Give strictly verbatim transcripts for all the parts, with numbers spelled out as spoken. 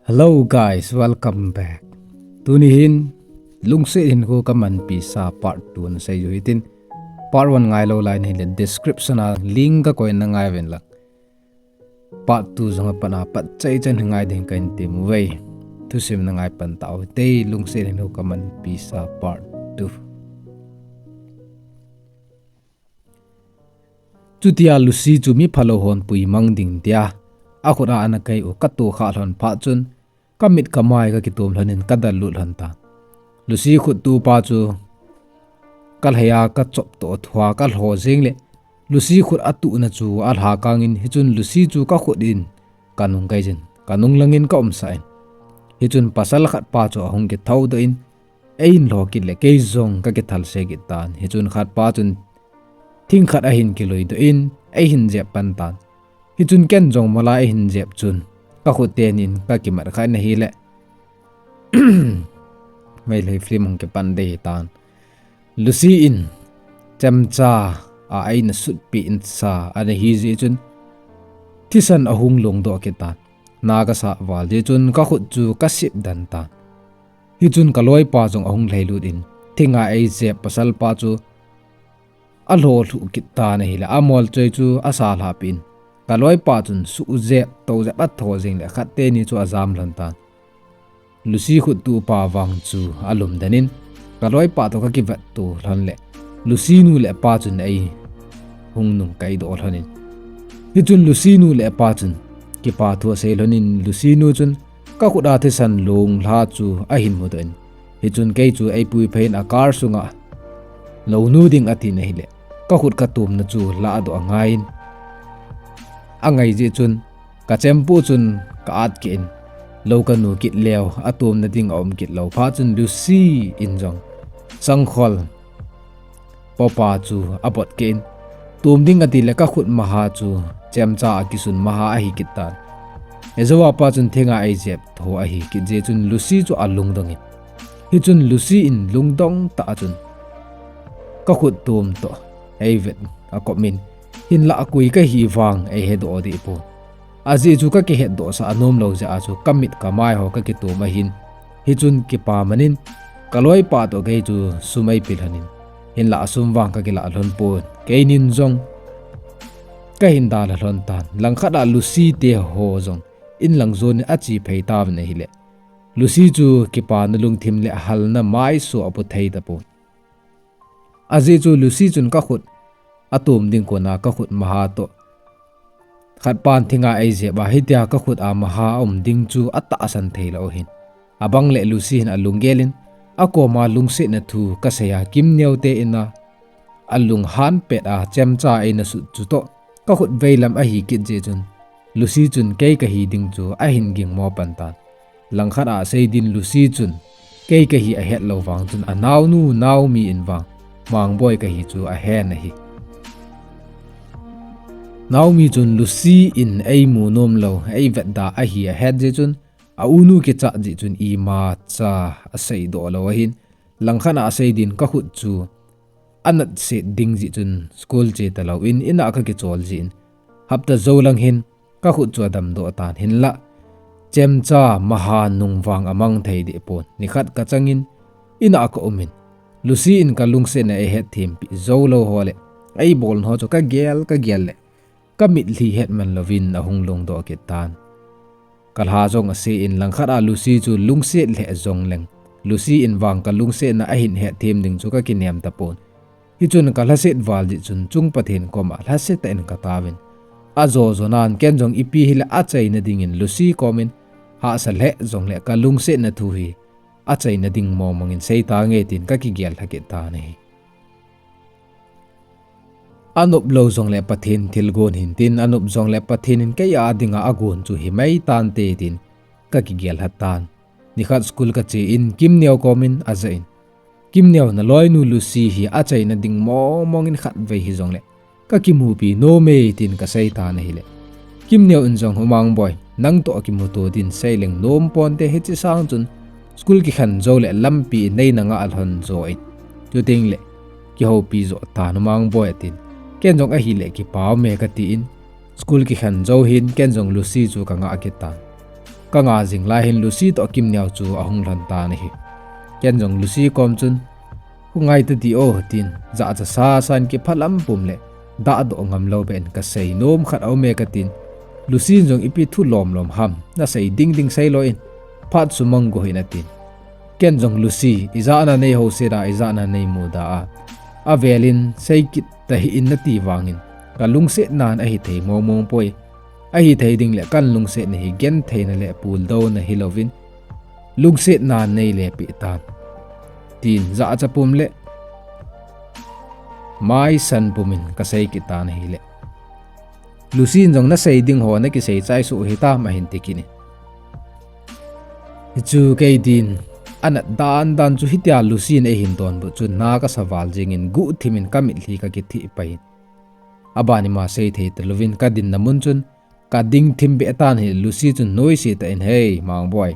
Hello guys, welcome back. Tuni hin lungset hin khu kamanpi sa part two nasei u hitin, part one ngailou lai nahile description a link kakoi in nangai uvin lang. Part two jong apat a pat chai chan ngai ding kahin tem uve. Thusim nangai pan tau hite, lungset hin khu kamanpi sa part two. Chutia Lucy chu mi phalou hon puimang ding tia akhut a ana kai u katoh kha lhon phat chun, kamit kamai kakitom lhon in kadel lut lhon tan. Lucy khut tupa chu kalhai a kachop toh thua kalho jeng le, Lucy khut atuhna chu alha kang in, hichun Lucy chu kakhut in kanung kai jin, kanung lang in kaumsah in. Hichun pasal khat pa chu ahung kithoudoh in, eihin lho kit le kei jong kakithal se kit tan. Hichun khat pa chun thing khat ahin kiloidoh in eihin jep pan tan. Hichun ken jong mol a eihin jep chun kakhut teni in kakimat kha in ahile, Meitei film hung kipan dei tan. Lucy in chemcha a eina sutpeh in sa ana hi jeh chun thisan ahung longdoh kit tan. Na kasah val jeh chun kakhut chu kasep den tan. Hichun kaloipa jong ahung lhailut in thinga eijep pasal pa chu alho lhuh kit tan ahile, amol choi chu asa lhah peh in, kaloipa chun suh jep, tou jep atho jeng le khat teni chu ajam lhon tan. Lucy khut tupa vang chu alum den in, kaloipa toh kakivet to lhon le, Lucy nu le pa chun eihung nung kaidoh lhon in. Hichun Lucy nu le pa chun kipa thu asei lhon in, Lucy nu chun kakhut a thisan long lha chu ahin mudoh in, hichun kei chu eipui phei in a car sunga lou nu ding atin ahile, kakhut katomna chu lahdoh angai in, angai jeh chun kachempu chun ka-at keh in, lou kanu kit leu atomna ding aum kit lou phat chun Lucy in jong sangkhol popa chu abot keh in, tom ding ati le kakhut maha chu chemcha a kisun maha ahi kit tan. Ejou a pa chun thinga eijep tho ahi kit jeh chun Lucy chu alungdong in. Hichun Lucy in lungdong tah a chun kakhut tom toh eivet akop in, hinlah koi kahi vang eihedoh deh pon. Ajeh chu kakihetdoh sah anom lou jeh a chu kamit kamai ho kakitom ahin. Hichun kipa man in kaloipa toh kei chu sum eipe lhon in, hinlah sum vang kakilah lhon pon. Keinin jong kahin dalha lhon tan. Langkhat a Lucy te ho jong inlang jon in ache phei tauvin ahile, Lucy chu kipana lungthim le halna maiso apu thei tapon. Ajeh chu Lucy chun kakhut atom ding kona kakhut maha toh khat pan thinga eijep a, hitia kakhut a maha aum ding chu atahsan thei lou ahin. Abang le Lucy hin alunggel in, akoma lungsetna thu kasei a, Kimneo te in a alunghan pet a chemcha eina sut chu toh kakhut veilam ahi kit jeh chun, Lucy chun kei kahi ding chu ahin gingmo pan tan. Langkhat a asei din Lucy chun kei kahi ahet lou vang chun anaonu Naomi in vang Mangboi kahi chu ahen ahi. Naomi chun Lucy in eimu nom lou, eivetda ahi ahet jeh chun, aunu kichat jeh chun imacha aseidoh lou ahin, langkhat a asei din kakhut chu anatset ding jeh chun school che talou in, in a kakichol jeh in, hapta jou lang hin kakhut chu adamdoh tan, hinlah chemcha maha nung vang amang thei deh pon. Nikhat kachang in, in a kaum in, Lucy in kalungsetna eihet thempeh jou lou ho le eibolna ho chu kagel kagel le kamitlhi hetman louvin ahung longdoh kit tan. Kalha jong ase in, langkhat a Lucy chu lungset lheh jong leng, Lucy in vang kalungsetna ahin hetthem ding chu kakinem tapon. Hichun kalhaset val jeh chun chung Pathen koma lhasetah in kataovin, ajo jonan ken jong ipi hile achaina dingin Lucy komin hahsa lheh jongle kalungsetna thu hi achaina ding mongmong in seitange tin kakigel lhakit tan ahi. Anop lou jongle Pathen thilgon hintin, anop jongle Pathen in kei a dinga agon chu himai tante tin kakigel lhatan. Nikhat school kache in Kimneo komin ajah in, Kimneo, naloinu Lucy hi achaina ding mongmong in khatvei hijongle kakimupi nome tin kaseitan ahile, Kimneo in jong, Humangboi, nangtoh kimuto din seileng nom ponte, hiche sang chun school kikhen joule lampi in neina ngah lhon jo in, chutengle kihoupi joh tan Humangboi atin, Ken jong ahile kipah ume katin, school kikhen jou hin ken jong Lucy chu kanga kit tan. Kanga jing lai hin Lucy toh Kimneo chu ahung lhon tan ahi. Ken jong Lucy kom chun, "Hung ngai tadih o," tin, jahcha sasan kiphalam pum le dahdoh ngam lou beh in, "Kasei nom khat aume," katin, Lucy in jong, "Ipi thu lomlom ham, nasei ding ding seilou in, phat sumang go hih in," atin. Ken jong, "Lucy, ijat a nei houset a, ijat a nei muda a, avel in sei kit tahih in nati vangin, kalungset nan ahithei mong mong poi. Ahithei ding le kalungset na hi genthei na le puldou na hilouvin, lungset nan nei lepeh tan," tin jahcha pum le maisan pum in kasei kit tan ahile, Lucy in jong, "Nasei ding ho nakisei chai suh hitam," ahin ti kit in. Hichu kei din, anat dan dan chu hitia Lucy in eihin donbut chun na kasa val jingin guhthim in kamitlhi kakithih pai in. Aban ima seithei talouvin kadinna mun chun kading thim beh tan ahile Lucy chun noise tah in, "Hei, Mangboi,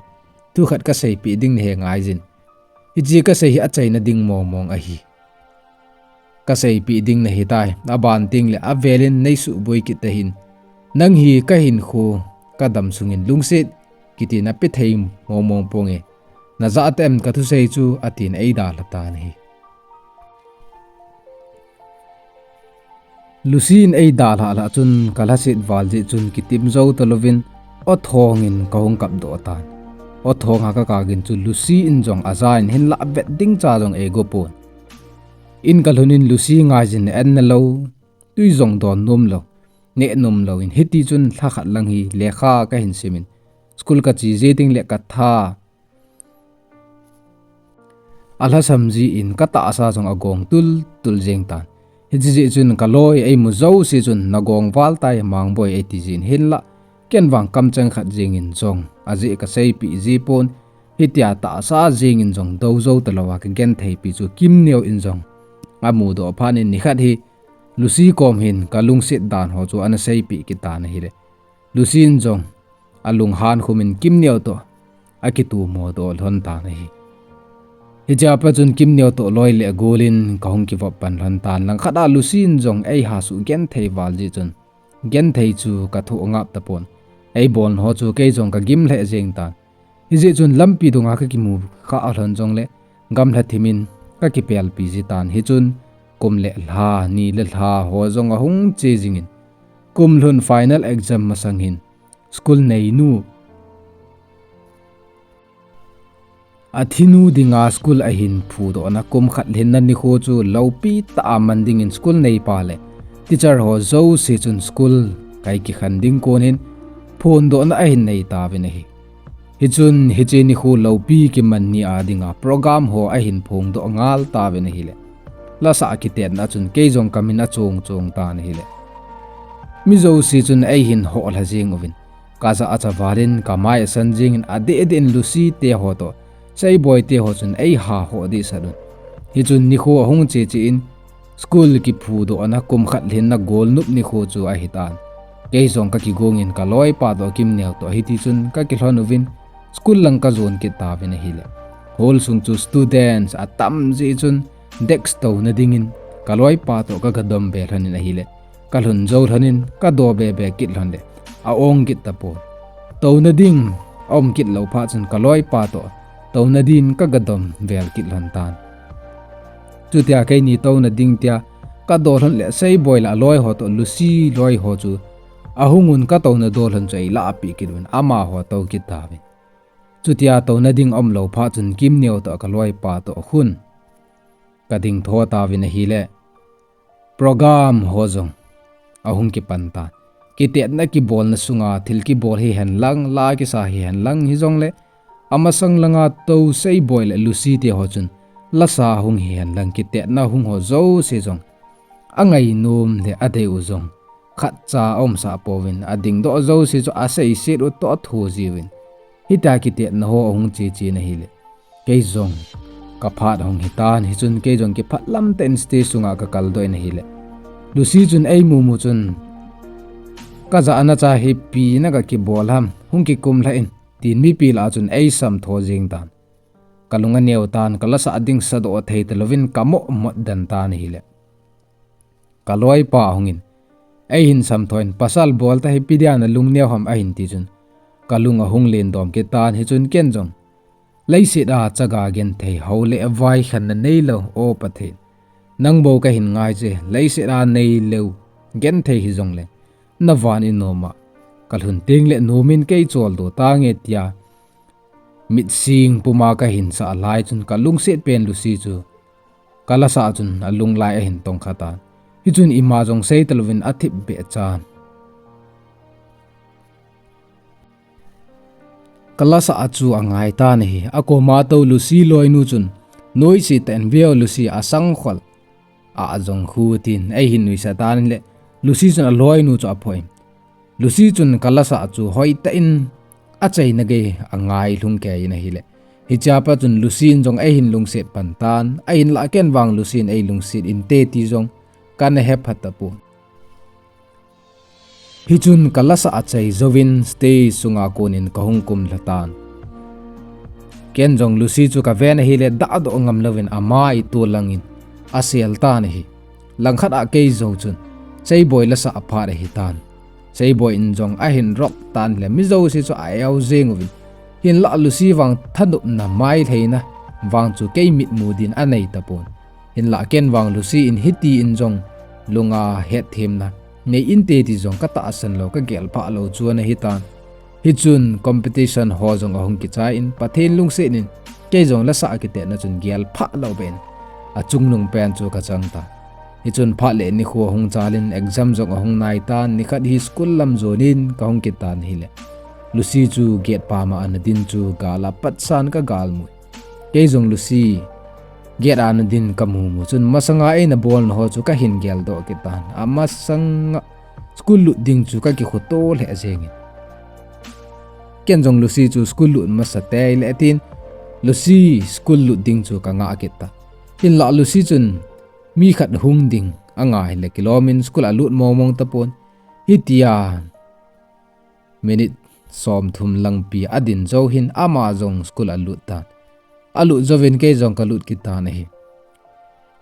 thukhat kaseipeh ding nahe, ngaijin. Hiche kasei hi achaina ding mong mong ahi. Kaseipeh ding nahitai, aban teng le avel in nei suboi kit tahih in. Nang hi kahinkho, kadam sungin lungset kiti napethei mong mong ponge. Najah tah em kathusei chu," atin eidalha tan ahi. Lucy in eidalhah lah chun kalhaset val jeh chun kitim jou talouvin, aw thong in kahung kapdoh tan. Aw thong a kakap gin chu Lucy in jong aja in hinlah vet ding cha jong eigo pon. In kalhun in Lucy ngaijin na en nalou, tui jong don nom lou, neh nom lou in, hiti chun lhakhat lang hi lekha kahin sim in, school kache ji teng le katha alhasam jin katahsa jong agong tul tul jeng tan. Hiche jeh chun, "Kaloi eimu jouse chun nagong val tai Mangboi," eiti jin hinlah, ken vang kamcheng khat jengin jong ajeh kaseipeh ji pon, hitia tahsa jengin jong dou jou talou a kagentheipi chu Kimneo in jong amudoh phat in nikhat hi Lucy kom hin kalungset dan ho chu ana seipeh kit tan ahile, Lucy in jong alunghan khum in Kimneo toh akitomo doh lhon tan ahi. Hichea pat chun Kimneo toh loi le gol in kahung kivop pan lhon tan, langkhat a Lucy in jong eiha sugenthei val jeh chun, genthei chu kathoh ngap tapon. Eibolna ho chu kei jong kagim lheh jeng tan. Hijeh chun lampi dunga kakimu khah lhon jongle, gamlha thim in kakipelpi ji tan. Hichun kum le lha, ni le lha ho jong ahung che jingin, kum lhun final exam masang hin school neinu, athinu dinga school ahin phudohna kum khat lhinna nikho chu loupi tah a man dingin school neipa le teacher ho jouse chun school kai kikhen ding kon hin phondohna ahin nei tauvin ahi. Hichun hiche nikho loupi kiman ni a dinga program ho ahin phongdoh ngal tauvin ahile, lasah kitetna chun kei jong kamin achong chong tan ahile, mi jouse chun eihin hohlha jeng uvin, kajahcha val in kamai asan jengin, adeh deh in Lucy te ho toh Seiboi te ho chun eiha hoh dehsah un. Hichun nikho ahung che che in, school kiphudohna kum khat lhinna golnop nikho chu ahitan. Kei jong kakigong in kaloipa toh Kimneo toh hiti chun kakilhon uvin, school lang kajon kit tauvin ahile, hall sung chu students atam jeh chun desk touna dingin kaloipa toh kagadom be lhon in ahile, kalhun jou lhon in kado be be kit lhon le, aong kit tapon. Touna ding aum kit lou phat chun kaloipa toh touna din kagadom vel kit lhon tan. Chutia keini touna ding tia kado lhon le Seiboi le aloi ho toh Lucy loi ho chu ahung un, katouna do lhon chu eilahpeh kit uvin amaho tou kit tauvin. Chutia touna ding aum lou phat chun Kimneo toh kaloipa toh khun kading tho tauvin ahile, program ho jong ahung kipan tan. Kitetna kibolna sunga thil kibol hihen lang, la kisa hihen lang hijongle, amasang langa tou Seiboi le Lucy te ho chun lasa hung hihen lang, kitetna hung ho jouse jong angainom le adei u jong khatcha aumsah pouvin, adingdoh jouse chu aseiset u toh atho jiuvin, hitia kitetna ho ahung che che in ahile, kei jong kaphat ahung hitan. Hichun kei jong kiphat lam tah in stage sunga kakaldoh in ahile, Lucy chun eimu mu chun, "Kajahna cha hi ipi na kakibol ham, hung kikum lhah in," tin mipi lah a chun eisam tho jeng tan. Kalung aneo tan, kalasah ding sadoh thei talouvin kamoh mot den tan ahile, kaloipa ahungin, eihin samtho in, "Pasal bol ta hi ipi dia nalung neo ham?" ahin ti chun, kalung ahung len dom kit tan, hichun ken jong leiset a chaga genthei hou le vai khen na neilou, O Pathen, nang bou kahin ngai che, leiset a neilou genthei hijongle navan in nom a kalhun tengle nom in kei choldo tange, tia mitsing puma kahin sah lai chun kalungset pen Lucy chu kalasah chun alung lai ahin tongkha tan. Hichun ima jong sei talouvin athip beh chan kalasah chu angai tan ahi. Akoma tou Lucy loinu chun, "Noise tah in ve o Lucy, asang khol a jong khu," tin eihin nuisat tan le, Lucy chun aloinu chu aphoh in, Lucy chun kalasah chu hoitah in achaina gei angai lhung kei in ahile, hichea pat chun Lucy in jong eihin lungset pan tan, ahinlah ken vang Lucy in eilungset inte ti jong kana hepha tapon. Hichun kalasah achai jouvin stage sunga konin kahung kum lha tan. Ken jong Lucy chu kaven ahile dahdoh ngam louvin amai tol langin asel tan ahi. Langkhat a kei jou chun Seiboi lasah aphat ahitan. Seiboi in jong ahin rock tan le mi jouse chu a-eu jeng uvin. Hinlah Lucy vang thanopna mailheina vang chu kei mitmu din anei tapon. Hinlah ken vang Lucy in hiti in jong lunga hetthemna nei inte ti jong katahsan lou, kagel phah lou chu ana hitan. Hichun competition ho jong ahung kichai in, Pathen lungset in kei jong lasah kitetna chun gel phah lou beh in achungnung pen chu kachang tan. Hichun phat le nikho ahung chal in exam jong ahung nai tan, nikhat hi school lam jonin kahung kit tan ahile, Lucy chu gate pam a ana din chu gal a patsan kagalmu. Kei jong Lucy gate a ana din kamumu chun masanga eina bolna ho chu kahin geldoh kit tan. Amasanga school lut ding chu kakikhoto lheh jengin, ken jong Lucy chu school lut masa tei le tin, Lucy school lut ding chu kangah kit tan. Hinlah Lucy chun mi khat hung ding angai le kilomin school alut mongmong tapon. Hitia minute somthum langpi adin jou hin ama jong school alut tan. Alut jouvin kei jong kalut kit tan ahi.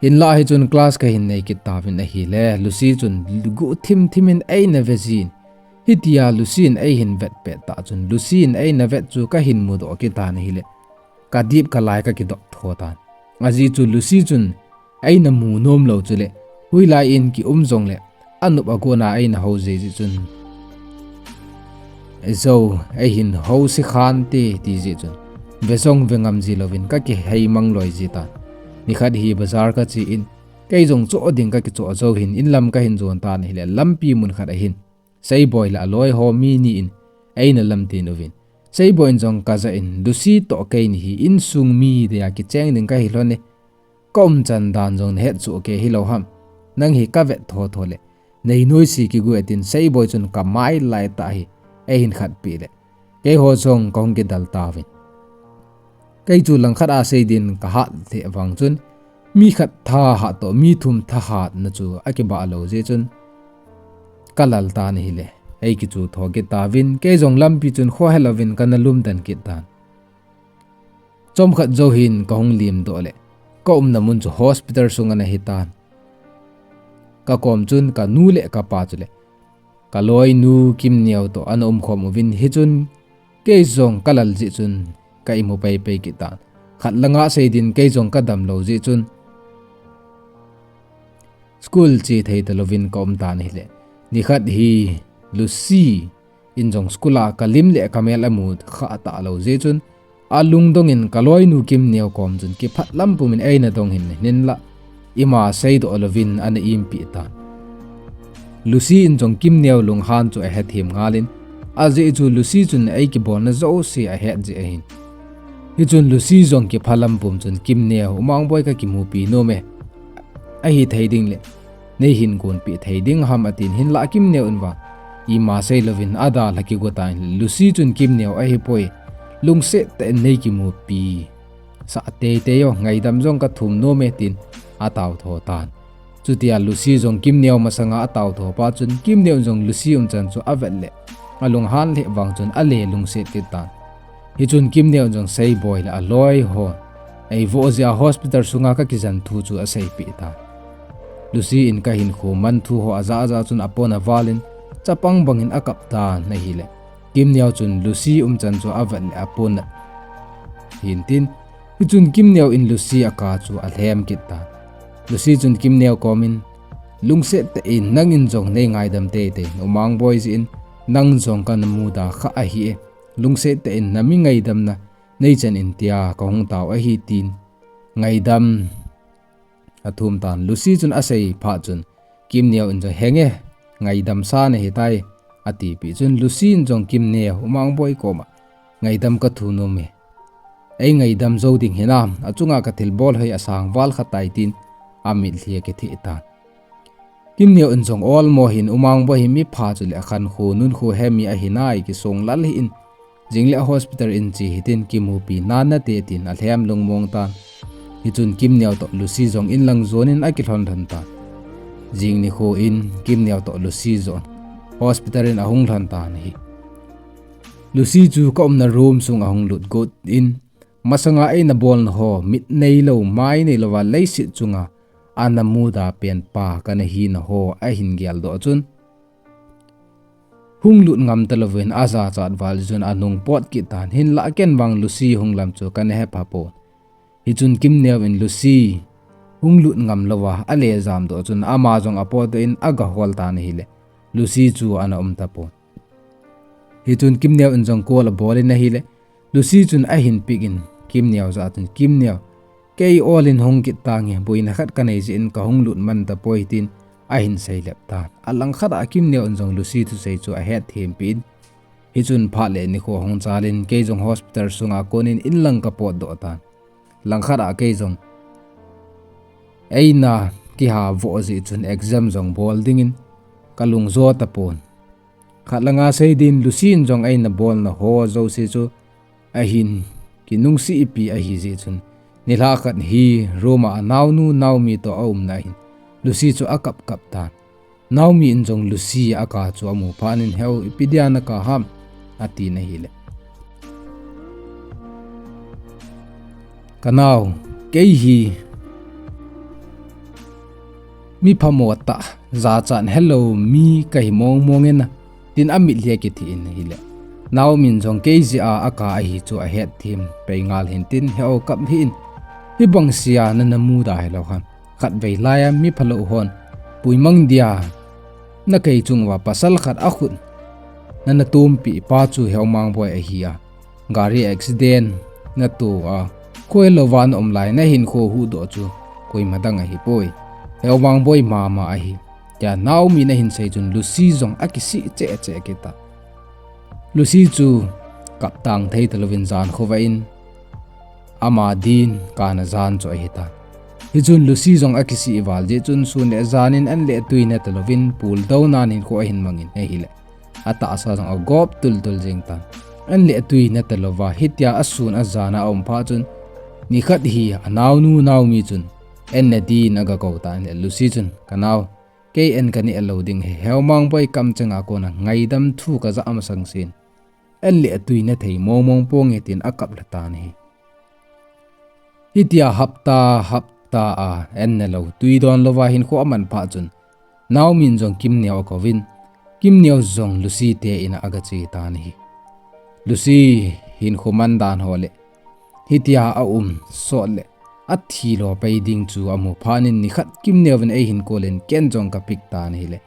Hinlah hichun class kahin nei kit tauvin ahile, Lucy chun guh thimthim in eina ve jin. Hitia Lucy in eihin vet pet tah chun Lucy in eina vet chu kahin mudoh kit tan ahile, kadip kalai kakidoh tho tan. Ajeh chu Lucy chun eina mu nom lou chule, hoilai in kium jongle anop agona eina hou jeh jeh chun, "Jou, eihin hou se khante," ti jeh chun ve jong ve ngam ji louvin kakihei mang loi ji tan. Nikhat hi bazar kache in, kei jong choh ding kakichoh jou hin inlam kahin jon tan ahile, lampi mun khat ahin Seiboi le aloi ho mi ni in eina lamten uvin, Seiboi in jong kajah in, Lucy toh keini hi insung mi dia kicheng ding kahi lhon e, kaumchan dan jong nahet soh kei hilou ham? Nang hi kavet thotho le nei noise kigo e, tin Seiboi chun kamai laitah hi eihin khatpeh le, keiho jong kahung kidel tauvin. Kei chu langkhat a seidin kahat lheh vang chun, mi khat thahat toh mi thum thahatna chu akibah lou jeh chun kalal tan ahile, eikichu tho kit tauvin, kei jong lampi chun khohelouvin kana lumden kit tan. Chomkhat jou hin kahung limdoh le, kaumna mun chu hospital sung ana hitan. Kakom chun kanu le kapa chule kaloinu Kimneo toh ana umkhom uvin, hichun kei jong kalal jeh chun ka imu peipei kit tan. Khat langa seidin kei jong kadam lou jeh chun school che thei talouvin kaum tan ahile, nikhat hi Lucy in jong school a kalim le kamel amu kha talou jeh chun, alungdong in kaloinu Kimneo kom chun kiphat lam pumin eina dong hin, hinlah ima seidoh louvin ana impeh tan. Lucy in jong Kimneo lunghan chu ahethem ngal in, ajeh chu Lucy chun eikibolna jouse ahet jeh ahin. Hichun Lucy jong kipha lam pum chun, Kimneo, U Mangboi kakimupi nom e, ahithei ding le neihin gonpeh thei ding ham, atin, hinlah Kimneo in vang ima seilouvin adalha kigo tan, Lucy chun Kimneo ahipoi, lungset tah in neikimupi sah teitei o, ngaidam jong kathum nom e, tin ataotho tan. Chutia Lucy jong Kimneo masanga ataotho pa chun, Kimneo jong Lucy umchan chu avet le alunghan lheh vang chun ale lungset kit tan. Hichun Kimneo jong Seiboi le aloi hon eivoh jeh a hospital sunga kakijen thu chu aseipeh tan. Lucy in ka hinkho man thu ho aja aja chun apon avalin, chapang bangin akap tan ahile, Kimneo chun Lucy umchan chu avet le apon nat hintin, hichun Kimneo in Lucy aka chu alhem kit tan. Lucy chun Kimneo komin, lungset tah in nangin jong nei ngaidam teitei, U Mangboi jeh in nang jong kana muda kha ahi e, lungset tah in nami ngaidamna nei chan in tia kahung tao ahi, tin ngaidam athum tan. Lucy chun asei phat chun Kimneo in jong, henge, ngaidam sa nahitai, atipeh chun Lucy in jong Kimneo, U Mangboi koma ngaidam kathu nom e, ei ngaidam jou ding hinam, achunga kathilbol hoi asang val kha tai, tin amitlhi akitheh tan. Kimneo in jong olmo hin, U Mangboi hi mipha chule akhankho nunkho hemi ahinai, kisong lal hih in, jingle hospital in che hitin kimupi nanate, tin alhem lungmong tan. Hichun Kimneo toh Lucy jong inlang jonin akilhon lhon tan. Jing nikho in Kimneo toh Lucy jong hospital in ahung lhon tan ahi. Lucy chu ka umna room sung ahung lut got in, masanga eina bolna ho, mit neilou, mai neilouva leiset chunga ana muda pen pa kana hina ho ahin geldoh chun, hung lut ngam talouvin ajachat val chun anung pot kit tan, hinlah ken vang Lucy hung lam chu kana hepha pon. Hichun Kimneo in Lucy hung lut ngam louva alejam doh chun ama jong apotdoh in agahol tan ahile, Lucy chu ana um tapon. Hichun Kimneo in jong call abolin ahile, Lucy chun ahin pick in Kimneo jah a chun, Kimneo, kei olin hung kit tange, boina khat kanei jeh in kahung lut man tapoi, tin ahin seilep tan. Alangkhat a Kimneo in jong Lucy thusei chu ahetthempeh in, hichun phat le nikho ahung chalin kei jong hospital sunga konin inlang kapotdoh tan. Langkhat a kei jong eina kihavoh jeh chun exam jong bol dingin kalungjo tapon. Khat langa sei din, Lucy in jong eina bolna ho jouse chu ahin kinungsih ipi ahijeh chun, nilhah khat hi room a anaonu Naomi toh aumna ahin Lucy chu akap kap tan. Naomi in jong Lucy aka chu amu phat in, heu, ipi dia nakap ham, atin ahile, kanao, kei hi mi phamo tah, jachat helou mi kahi mong mong e, tin amitlhi akitheh in ahile, Naomi in jong kei jeh a akap ahi chu ahetthem pei ngal hintin, heu, kap hih in, hibang sea nana muda hilou ham, khatvei laiya mi phalou hon puimang dia nakei chung uva pasal khat akhut nana tompeh pa chu Heu Mangboi ahi a, gari accident natoh a, khohelouva naum lai nahinkho huhdoh chu koima dang ahipoi, Heu Mangboi mama ahi, tia Naomi in ahin sei chun Lucy jong akisih cheh cheh kit tan. Lucy chu kap tang thei talouvin jan khovah in ama din kana jan chu ahitan. Hichun Lucy jong akisih val jeh chun sun le jan in an le tui ne talouvin puldou nan hinkho ahin mangin ahile, atahsa jong agop tul tul jeng tan. An le tui ne talouva hitia asun ajan a aum phat chun, nikhat hi anaonu Naomi chun an ne din agakou tan ahile, Lucy chun, kanao, kei an kaneh lou ding ahi, Heu Mangboi kamcheng a kona ngaidam thu kajah masang sen, an le tui ne thei mong mong ponge, tin akap lha tan ahi. Hitia hapta hapta a an nelou, tui donlouva hinkho aman phat chun, Naomi in jong Kimneo akouvin, Kimneo jong Lucy te in a agache tan ahi. Lucy hinkho man dan ho le hitia aum sot le athi lo pai ding chu amu phat in, nikhat Kimneo vin eihin call in ken jong ka pick tan ahile,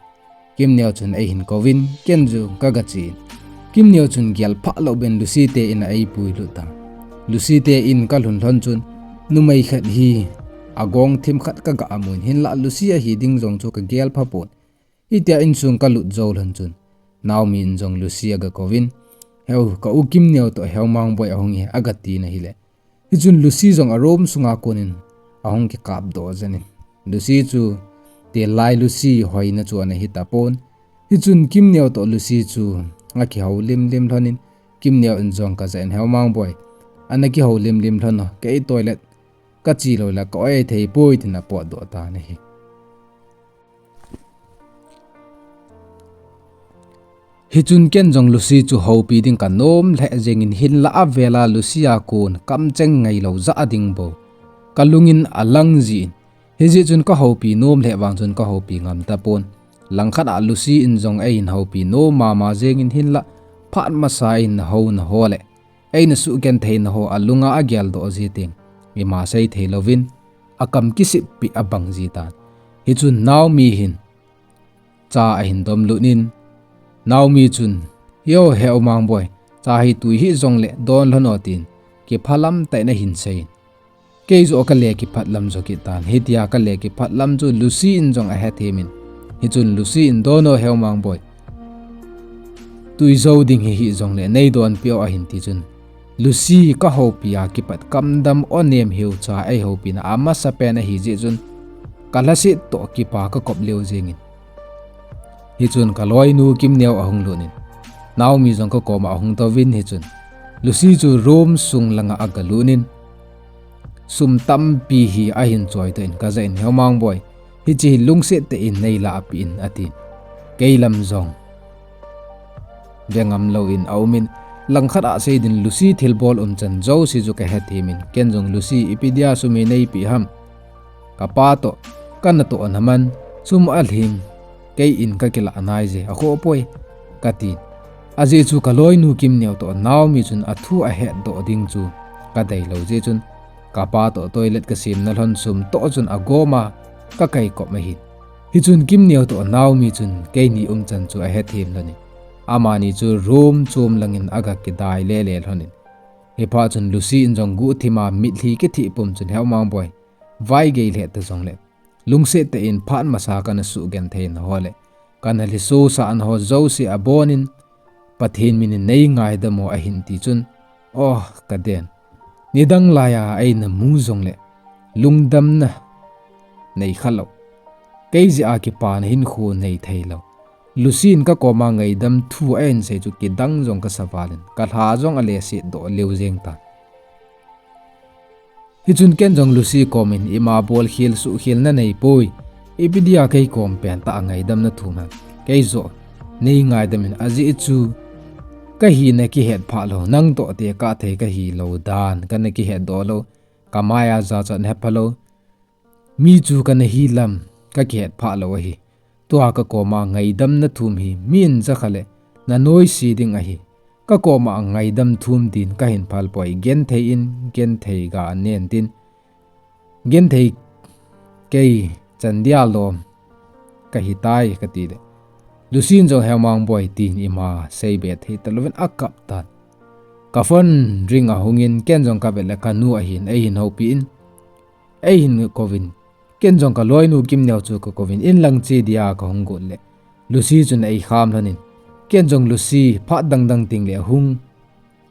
Kimneo chun eihin kouvin, ken jong kagache in, Kimneo chun gel phah lou ben Lucy te in a eipui lut tan. Lucy te in kalhun lhon chun, numei khat hi agong thim khat kagah amun, hinlah Lucy ahi ding jong chu kagel phapon. Hitia insung kalut jou lhon chun, Naomi in jong Lucy agakouvin, heu, ka u Kimneo toh Heu Mangboi ahung e, agatin ahile, hichun Lucy jong a room sunga konin ahung kikapdoh jengin, Lucy chu tel lai Lucy hoina chu ana hitapon. Hichun Kimneo toh Lucy chu akihoulim lim lhonin, Kimneo in jong kajah in, Heu Mangboi, ana kihoulim lim lhon o, kei toilet kache loule ka-oi thei poi, tin apotdoh tan ahi. Hichun ken jong Lucy chu houpi ding kanom lheh jengin, hinlah avela Lucy a kon kamcheng ngailou jah ding bou kalungin alang jin, Hijeh chun ka houpi nom lheh vang chun ka houpi ngam tapon. Langkhat a Lucy in jong eihin houpi nom mama jengin hinlah phat masa in na hou na ho le eina suhgenthei na ho alunga ageldoh ji teng ima sei thei louvin akam kisippi abang ji tan. Hichun Naomi hin cha ahin domlut in, Naomi chun, "Yo, Heumang boi, cha hi tui hih jongle don lhon o," tin kiphalam tah in ahin seiyin. Kei joh ka le kiphat lam jo kit tan. Hitia ka le kiphat lam chu Lucy in jong ahethem in. Hichun Lucy in, "Don o Heumang boi, tui jo ding hi hih jongle nei donpi o," ahin ti chun, Lucy ka houpi a kipat kamdam o nem hiu cha eihoupina amasapen ahi jeh chun ka lhaset toh kipa ka kop leu jengin. Hichun ka loinu Kimneo ahung lut in, Naomi jong ka koma ahung touvin hichun Lucy chu room sung langa aga lut in, sum tampi hi ahin choi toh in ka jah in, "Heumang boi, hiche hi lungset tah in nei lahpeh in," atin. Kei lam jong ve ngam louvin aumin, langkhat a seidin Lucy thilbol umchan jouse chu ka hethem in, ken jong, "Lucy, ipi dia sum hi neipeh ham? Kapa toh kana toh naman, sum alhing kei in ka kilah nai je, akhoh poi," katin. Ajeh chu ka loinu Kimneo toh Naomi chun athu ahetdoh ding chu ka deilou jeh chun, kapa toh toilet ka semna lhon sum toh chun agoma ka kaikop ahin. Hichun Kimneo toh Naomi chun keini umchan chu ahethem lhonin, amani chu room chom langin aga kidai lele lhonin. Hiphat chun Lucy in jong guhthima mitlhi kithih pum chun, "Heumang boi, vaigei lheh ta jongle lungset tah in phat masa kana suhgenthei na ho le kana lhisosah na ho jouse abonin Pathen minin nei ngaidam o," ahin ti chun, "O, ka den. Nidang laiya eina mu jongle lungdamna nei khalou, kei jeh a kipana hinkho nei theilou, Lucy in ka koma ngaidam thu ahin sei chu kidang jong ka sa valin ka lha jong aleset doh leu jeng tan." Hichun ken jong Lucy komin, "Ima bolkhel suhkhel na neipoi, ipi dia kei kom pentah a ngaidam na thum ham? Kei joh nei ngaidam in, ajeh chu ka hina kihet phah lou, nang toh tekah thei ka hilou dan kana kihetdoh lou, ka maiya jachat hepha lou, mi chu kana hi lam ka kihet phah lou ahi. Tua ka koma ngaidam na thum hi min jakha le na noise ding ahi. Ka koma ngaidam thum din kahin phal poi, genthei in genthei ga nen tin, genthei kei chan dia lom kahi tai," kati le Lucy in jong, "Heumang boi," tin ima seibe thei talouvin akap tan. Ka phone ring ahungin, ken jong ka vet le ka nu ahin, eihin houpi in, eihin kouvin. Ken jong ka loinu Kimneo chu ka kouvin, in lang che dia ka hung got le Lucy chun eikham lhonin, ken jong, "Lucy, phat dang dang teng le hung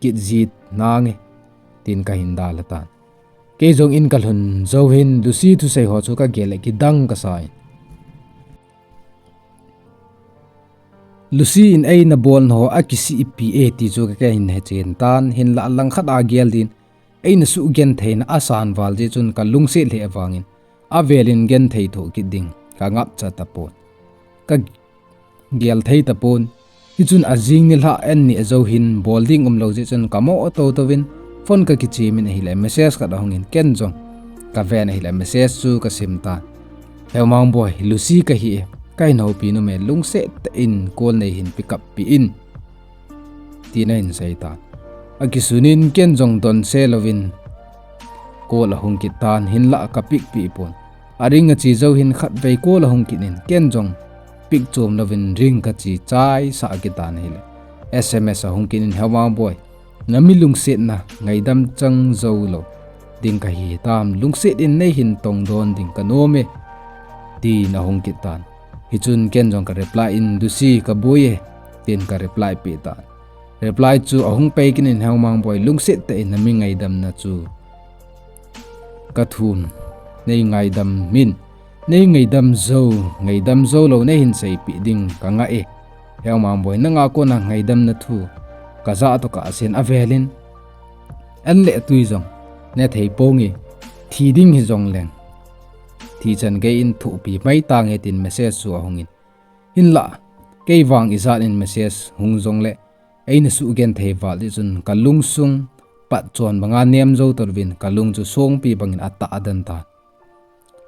kit jit nange," tin kahin dalha tan. Kei jong in ka lhun jou hin Lucy thusei ho chu ka gel le kidang ka sa in. Lucy in eina bolna ho akisihpi e ti chu ka, kahin hechen tan, hinlah langkhat a gel din eina suhgenthei na asan val jeh chun ka lungset lheh vangin avelin genthei thoh kit ding ka ngapcha tapon. Ka gel thei tapon. Hichun ajing nilhah an ni jou hin bol ding umlou jeh chun ka mo to touvin phone ka kichemin ahile message khat ahungin, ken jong ka ven ahile message chu ka sim tan. "Heumang boi, Lucy kahi e, kahin houpi nom e, lungset tah in call neihin pick up peh in," tin ahin sei tan. Akisunin ken jong donse louvin call ahung kit tan, hinlah ka pick peh pon. Aring ache jou hin khatvei call ahung kit in, ken jong pick chom louvin ring kache chaisah kit tan ahile S M S ahung kit in, "Heumang boi, na mi lungsetna ngaidam chang jou lou ding kahi tam, lungset in neihin tong don ding ka nom e," tin ahung kit tan. Hichun ken jong ka reply in, "Lucy, ka boi e," tin ka reply peh tan. Reply chu ahung pei kit in, "Heumang boi, lungset tah in na mi ngaidamna chu ka thum, nei ngaidam in, nei ngaidam jou, ngaidam jou lou neihin seipeh ding ka ngai e. Heumang boi, nanga kona ngaidamna thu ka jah toh kah sen avelin, an le tui jong ne thei ponge, thi ding hijongleng thi chan gei in thohpi mai tange," tin message chu ahungin. Hinlah kei vang ijat in message hung jongle eina suhgenthei val jeh chun ka lungsung patchon banga nem jou talouvin ka lung chu songpi bangin atah den tan.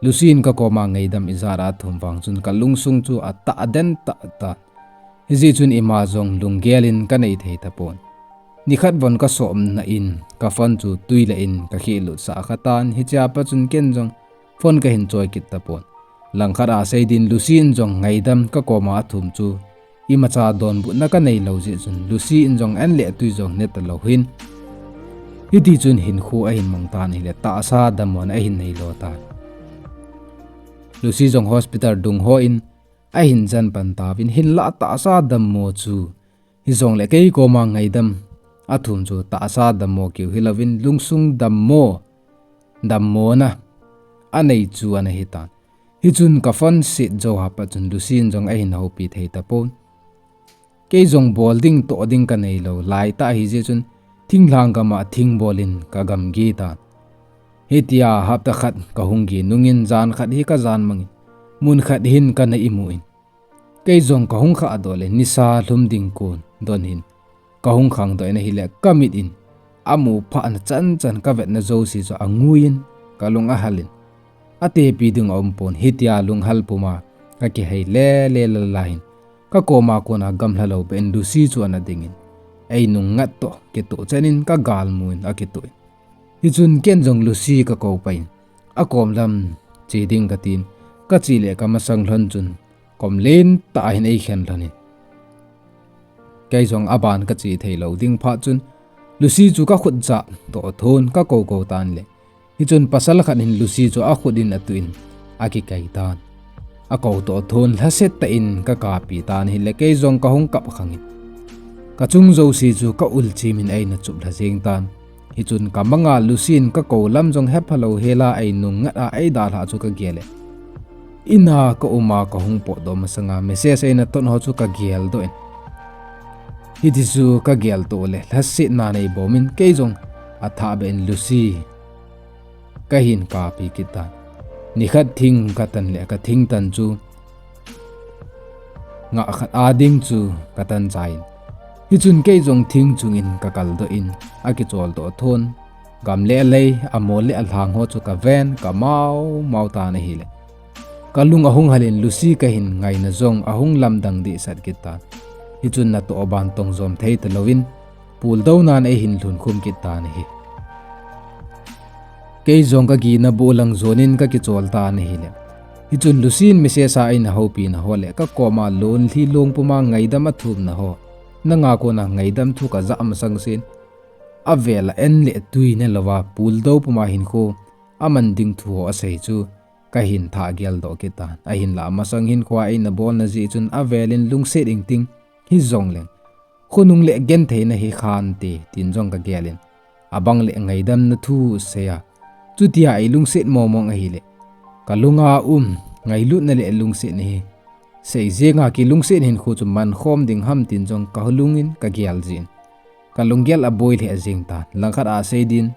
Lucy in ka koma ngaidam ijat a athum vang chun ka lungsung chu atah den tah tan. Hijeh chun ima jong lunggel in ka nei thei tapon. Nikhat von ka sopna in ka phone chu tui lah in ka khehlut sah kha tan, hichea pat chun ken jong phone ka hin choi kit tapon. Langkhat a sei din Lucy in jong ngaidam ka koma athum chu imacha donbutna ka nei lou jeh chun Lucy in jong an le tui jong ne talou hin. Hiti chun hinkho ahin mang tan ahile tahsa dammo na ahin nei lo tan. Lucy jong hospital dung hon ahin jan pan tauvin hinlah tahsa dammo chu. Hijongle kei koma ngaidam athum chu tahsa dammo keu hilouvin lungsung dammo, dammo na anei chu ana hitan. Hichun ka phone set jou a pat chun Lucy in jong ahin houpi thei tapon. Kei jong bol ding toh ding ka nei lou lai tah hijeh chun thinglhang gam a thing bol in ka gamgi tan. Hitia hapta khat ka hung gi nungin jan khat hi ka jan mangin mun khat hin ka na imu in. Kei jong ka hung khah doh le nisa lhum ding kon don hin ka hung khang doh in ahile ka mit in amu phah na chan chan ka vetna jouse chu angui in ka lung ahal in. Atepi ding aum pon hitia lunghal puma ka kihei le le la la hin ka koma kona gamla lou beh in Lucy chu ana ding in. Ei nung ngat toh kitoh chen in ka gal mu in akitoh in. Hichun ken jong Lucy ka kou pai in. Akom lam che ding ka tin. Ka che le ka masang lhon chun. Kom len tah hin ei khen lhon in. Kei jong aban ka che thei lou ding phat chun. Lucy chu ka khut jah toh thon ka kou kou tan le. Hichun pasal khat hin Lucy chu akhut in atuh in akikai tan. Akou toh thon lhaset tah in ka kapi tan ahile kei jong ka hung kap khang in. Ka chung jouse chu ka ul chim in eina chup lha jeng tan. Hichun ka manga Lucy in ka kou lam jong hepha lou hela ei nung ngat a ei dalha chu ka gel e. Ina ka um a ka hung potdoh masanga message eina ton ho chu ka gel doh in. Hiti chu ka gel toh le lhasetna nei bom in kei jong athah beh in Lucy ka hin kapi kit tan. Nikhat thing ka tan le ka thing tan chu ngah khat a ding chu ka tan chai in. Hichun kei jong thing chungin ka kal doh in akichol toh thon. Gam le alei, amol le alhang ho chu ka ven, ka mau mau tan ahile. Ka lung ahung hal in Lucy ka hin ngaina jong ahung lamdang dehset kit tan. Hichun natoh ban tong jom thei talou in, puldonan ei hin lhun khum kit tan ahi. Kei jong ka gina boh lang jon in ka kichol tan ahile. Hichun Lucy in message a eina houpi na ho le ka koma lonlhi long puma ngaidam athum na ho. Nanga kona ngaidam thu ka jah masang sen. Avel a an le tui ne louva puldo puma hinkho aman ding thu ho asei chu ka hin thah gel doh kit tan. Ahinlah masang hinkho a eina bol na jeh chun avel in lungset ingting hijongleng khonung le genthei na hi khan te tin jong ka gel in. Abang le ngaidam na thu sei a. Chutia ei lungset momong ahile. Ka lunga um ngailutna le lungset na hi. Sei jeng a kilungset hinkho chu man khom ding ham tin jong ka lung in ka gel jin. Ka lunggel aboi lheh jeng tan, langkhat a sei din.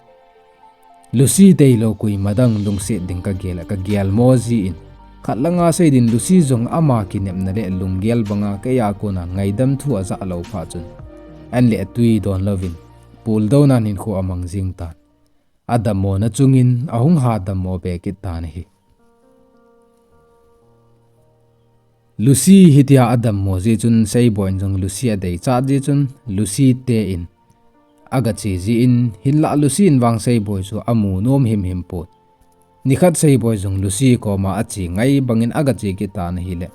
Lucy tailou koima dang lungset ding ka gel a, ka gel mo jin. Khat langa sei din Lucy jong ama kinepna le lunggel banga kei a kona ngaidam thu ajah lou phat chun. An le atui don louvin, puldonan hinkho amang jing tan. Adammo na chungin ahung ha dammo be kit tan ahi. Lucy hitia adammo jeh chun Seiboi in jong Lucy adei chat jeh chun Lucy te in aga che jin hinlah Lucy in vang Seiboi chu amu nom himhim pon. Nikhat Seiboi jong Lucy koma ache ngai bangin aga che kit tan ahile.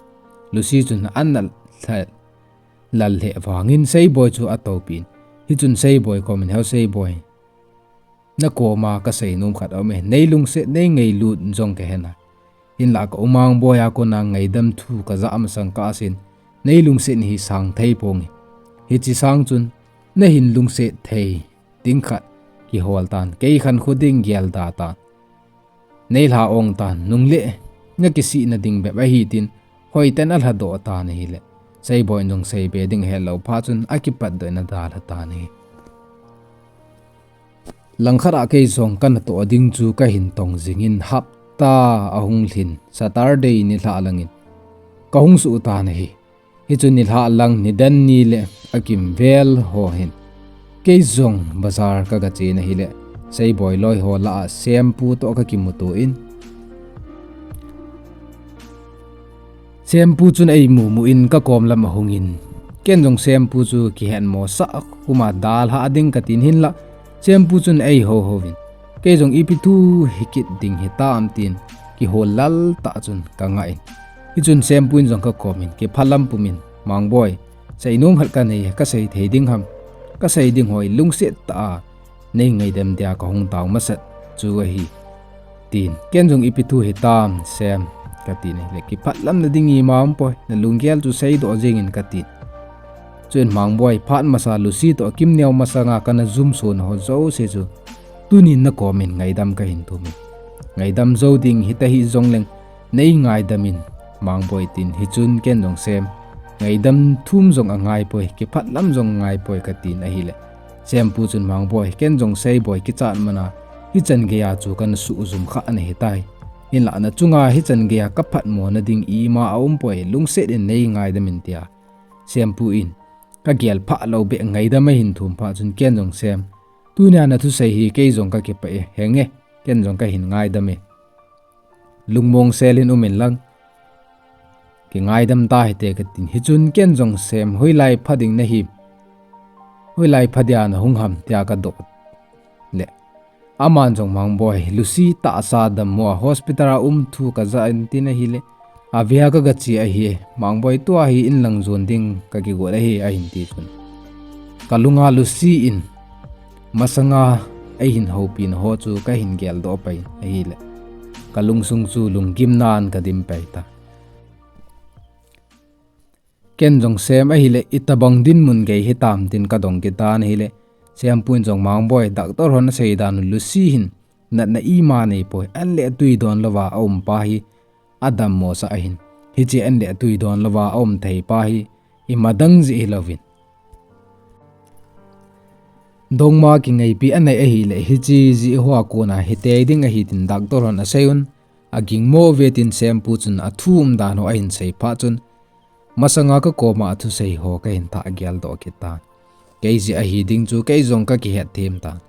Lucy chun an lal lheh vangin Seiboi chu atoupin. Hichun Seiboi komin, "Heu Seiboi. Na koma ka seinom khat aume, nei lungset nei ngailut jong ka hena. Hinlah ka umang boi a kona ngaidam thu ka jah masang kah asin, nei lungset hi sang thei ponge. Hiche sang chun, na hin lungset thei ding khat kihol tan, kei khankho ding gel da tan. Nei lha ong tan, nung le, na kisih na ding bep ahi," tin, hoiten alha doh tan ahile. Seiboi in jong seibe ding ahet lou phat chun akipat doh in adalha tan ahi. Langkhat a kei jong kana toh ding chu ka hin tong jingin hapta ahung lhin Saturday nilhah langin ka hung suh tan ahi. Hichun nilhah lang nidan ni le akimvel ho hin kei jong bazar kaga chen ahile Seiboi loi ho lah a Sempu toh kakimuto in Sempu chun eimu mu in kakom lam ahung in, ken jong Sempu chu kihetmo sah a kuma dalha ding katin hinlah, Sempu chun eiho hovin, kei jong ipi thu hikit ding hitam tin kihol lal tah chun kangah in. Hichun Sempu in jong kakom in, kiphalam pumin, Mangboi, seinom khat kanei, kasei thei ding ham? Kasei ding ho hi lungset tah a nei ngaidam dia kahung tao masat chu ahi, tin. Ken jong ipi thu hitam Sem, katin ahile, kiphalamna ding ima umpoi, nalunggel chu seidoh jengin katin. Chuin Mangboi, phat masa Lucy toh Kimneo masanga kana jumsona ho jouse chu tunin nakomin ngaidam kahin thumin. Ngaidam jou ding hita hih jongleng nei ngaidamin, Mangboi, tin. Hichun ken jong Sem, ngaidam thum jong angaipoi, kiphatlam jong angaipoi katin ahile, Sempu chun, Mangboi, ken jong seiboi kichat mana hichan geiya chu kana suhjum kha nahitai. Hinlah nachunga hichan geiya kaphatmona ding ima aumpoi, lungset in nei ngaidamin, tia Sempu in kagel phah lou beh ngaidam ahin thum phat chun ken jong Sem, tunia nathusei hi kei jong kakipah e, henge, ken jong kahin ngaidam e. Lungmong selin umin lang, kingaidam tahite katin. Hichun ken jong Sem, hoilai pha ding nahi, hoilai pha dia nahung ham, tia kadoh le, aman jong, Mangboi, Lucy tahsa dammo a hospital a um thu kajah in tin ahile, avea kagache ahi, Mangboi, tua hi inlang jon ding kakigot ahi, ahin ti chun, kalunga Lucy in masanga eihin houpina ho chu kahin geldoh pai ahile, kalungsung chu lunggimnan kadim pai ta. Ken jong Sem ahile, itobang dinmun gei hitam tin kadong kitan ahile, Sempu in jong, Mangboi, doctor hon asei dan u Lucy hin natna ima neipoi, an le atui don louva aumpa hi adammo sah ahin. Hiche an le atui don louva aum theipa hi imadang jeh hilouvin, dongma kingaipi anei ahile, hiche jeh hoa kona hitei ding ahi tin doctor hon asei un, agingmo uve tin Sempu chun athu umdan ho ahin sei phat chun, masanga kakoma athusei ho kahin thah geldoh kit tan. Kei jeh ahi ding chu kei jong kakihet them tan.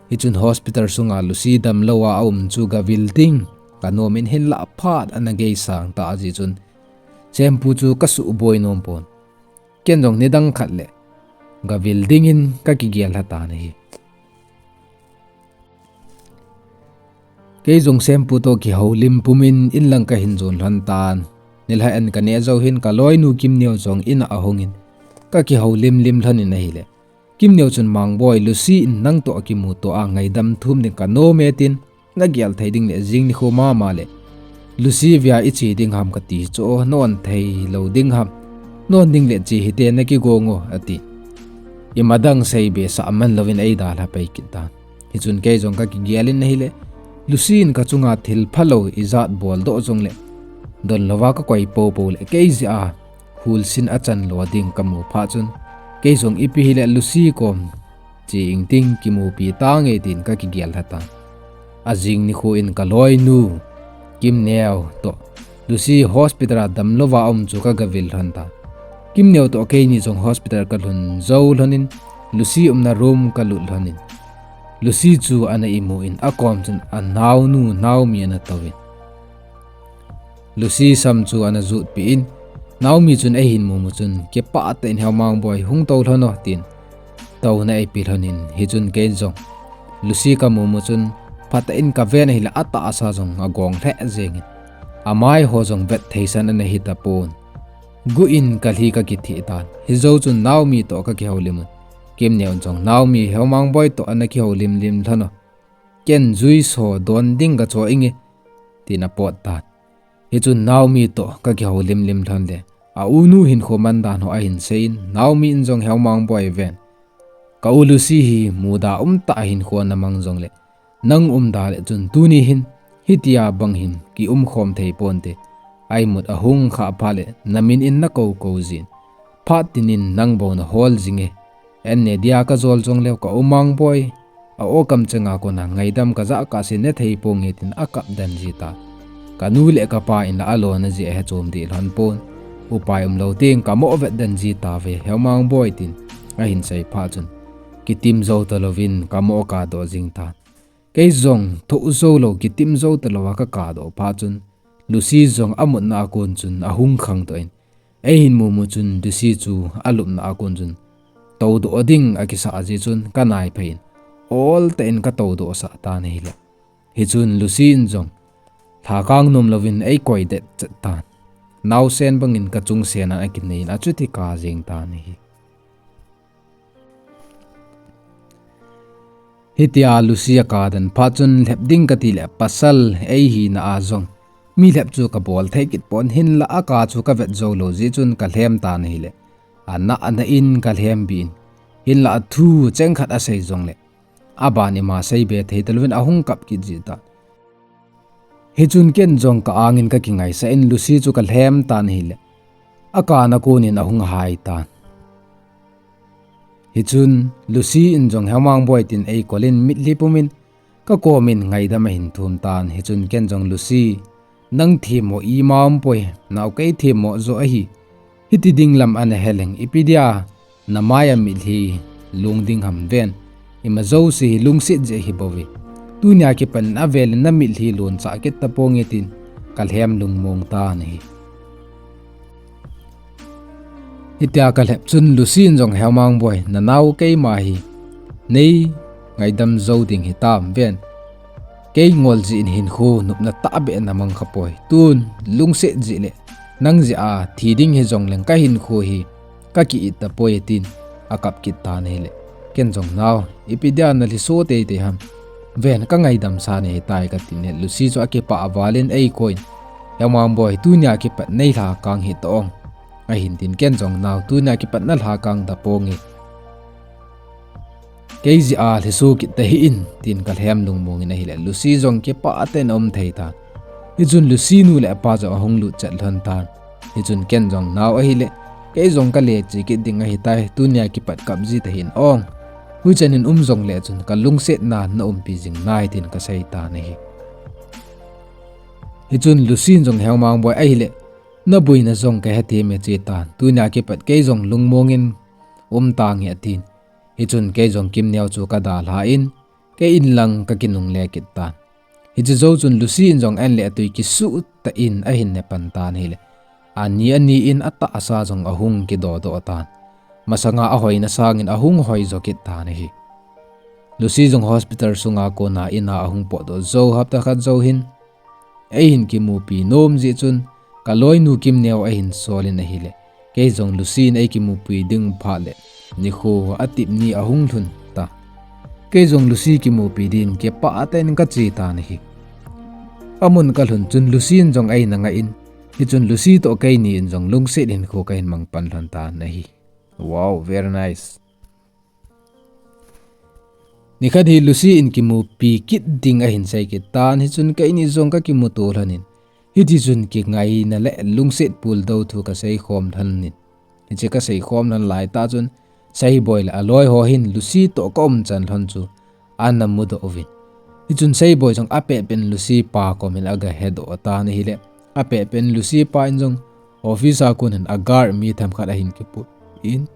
Hichun hospital sunga Lucy damlouva aum chu gavil ding kanomin hinlah phat ana geisang tah jeh chun Sempu chu kasuhboi nom pon. Ken jong nidang khat le gavil dingin kakigel lha tan ahi. Kei jong Sempu toh kihoulim pumin inlang kahin jon lhon tan. Nilhah an kaneh jou hin kaloinu Kimneo jong in a ahungin kakihoulim lim lhonin ahile, Kimneo chun, Mangboi, Lucy in nangtoh kimuto a ngaidam thum ding kanom e tin, nagel thei ding le jing nikho mama le Lucy vea iche ding ham kati chu, non thei lou ding ham, non ding le che hite nakigong o, ati. Imadang seibesah man louvin eidalha pai kit tan. Hichun kei jong kakigelin ahile, Lucy in kachunga thil phalou ijat boldoh jongle, don louva kakoi poupou le kei jeh a hulsin achan lo ding kamu phat chun, kei jong ipi hile Lucy kom che ingting kimupi tange tin kakigel lha tan. Ajing nikho in kaloinu Kimneo toh Lucy hospital a damlouva aum chu kagavil lhon tan. Kimneo toh keini jong hospital kalhun jou lhonin, Lucy umna room kalut lhonin, Lucy chu ana imu in akom chun anaonu Naomi ana touvin, Lucy sam chu ana jutpeh in, Naomi chun eihin mumu chun, kipah tah in, Heo Mangboi, hung tou lhon o, tin touna eipe lhonin, hichun kei jong Lucy kamumu chun phatah in kaven ahile atahsa jong agong lheh jengin, amai ho jong vet theisan ana hitapon. Guh in kalhi kakitheh tan. Hijou chun Naomi toh kakihoulim un, Kimneo jong, Naomi, Heo Mangboi toh ana kihoulim lim lhon o, ken juice ho don ding kacho inge, tin apot tan. Hichun Naomi toh kakihoulim lim lhon le, aunu hinkho mandan ho ahin seiyin, Naomi in jong Heo Mangboi ven, ka u Lucy hi muda umtah hinkho ana mang jongle, nang umda le chun tuni hin hitia bang hin kiumkhom thei ponte. Aimut ahung khah phat le namin in nakoukou jin, phat tinin nang bou nahol jinge. An ne dia kajol jongleu ka u Mangboi a-o kamchenga kona ngaidam kajah kahsen nethei ponge, tin akap den ji tan. Kanu le kapa in la alona jeh ahechom deh lhon pon. Upai umlou teng kamoh vet den ji tauve, Heo Mangboi, tin ahin sei phat chun, kitim jou talouvin kamoh kadoh jing tan. Kei jong thoh joulou, kitim jou talouva kakahdoh phat chun, Lucy jong amutna a kon chun ahung khangdoh in, eihin mumu chun Lucy chu alupna a kon chun toudoh ding akisah jeh chun kanaiphei in, oltah in katoudoh sah tan ahile. Hichun Lucy in jong lhakang nom louvin eikoi det chet tan. Naosen bangin kachungsen a akinei in achuti kajeng tan ahi. Hitia Lucy akap den phat chun lhep ding kati le pasal eihina a jong mi lhep chu kabol thei kit pon, hinlah akap chu kavet jou lou jeh chun kalhem tan ahile. Ana ana in kalhem bi in. Hinlah thu chengkhat asei jongle aban ima seibe thei talouvin ahung kap kit ji tan. Hichun ken jong ka angin kakingaisah in Lucy chu kalhem tan ahile. Akap na kon in ahung hai tan. Hichun Lucy in jong Hemang Boi tin eikol in mitlhi pum in kakom in ngaidam ahin thum tan. Hichun ken jong Lucy, nang themmo ima umpoi, nao kei themmo jo ahi. Hiti ding lam ana heleng ipi dia namai a mitlhi lung ding ham ven. Ima jouse hi lungset jeh ahi bouve. Tunia kipat in avel in namitlhi lungcha kit taponge tin kalhem lungmong tan ahi. Hitia kalhep chun Lucy in jong Hemang Boi, nanao keima hi nei ngaidam jou ding hitam ven. Kei ngol jeh in hinkho nopna tahbeh namang khapoi. Tun lungset jeh le nang jeh a thi ding hijongleng kahinkho hi kaki-it tapoi tin akap kit tan ahile. Ken jong nao, ipi dia nalhiso teitei ham. Ven kangaidam sa nahitai katin le Lucy chu akipah val in eikoi in, Hemang Boi, tunia kipat nei lhakang hih tong. Ahin tin ken jong nao, tunia kipat nalhakang taponge. Kei jeh a lhiso kit tahih in tin kalhem lungmong in ahile Lucy jong kipah tah in aum thei tan. Hichun Lucy nu le apa jong ahung lut chet lhon tan. Hichun ken jong nao ahile, kei jong kale che kit ding ahitai, tunia kipat kap ji tahih in ong. Huchan in um jongle chun kalungsetna naumpi jing nai tin kasei tan ahi. Hichun Lucy in jong Hemang Boi ahile, naboina jong kahethem e, che tan. Tunia kipat kei jong lungmong in um tange atin. Hichun kei jong Kimneo chu kadalhan, kei in lang kakinungle kit tan. Hiche jou chun Lucy in jong an le atui kisuh tah in ahin ne pan tan ahile. Ani ani in atahsa jong ahung kidodoh tan. Masanga ahoina sangin ahung hoi jo kit tan ahi. Lucy jong hospital sunga kona in a ahung potdoh jou hapta khat jou hin, eihin kimupi nom jeh chun kaloinu Kimneo ahin sol in ahile. Kei jong Lucy in eikimupi ding phat le nikho atep ni ahung lhun ta. Kei jong Lucy kimupi din kipah tah in kache tan ahi. Amun kalhun chun Lucy in jong eina ngah in, hichun Lucy toh keini in jong lungset hinkho kahin mang pan lhon tan ahi. Wow, very nice. Nikhat hi Lucy in kimupi kit ding ahin sei kit tan, hichun keini jong kakimuto lhon in, hiti chun kingaina le lungset puldou thu kasei khom lhon in. Hiche kasei khom lhon laitah chun Seiboi le aloi ho hin Lucy toh kaumchan lhon chu ana mudoh uvin. Hichun Seiboi jong apehpeh in Lucy pa kom in agahedoh tan ahile, apehpeh in Lucy pa in jong office a kon in a guard mi themkhat ahin kipui in,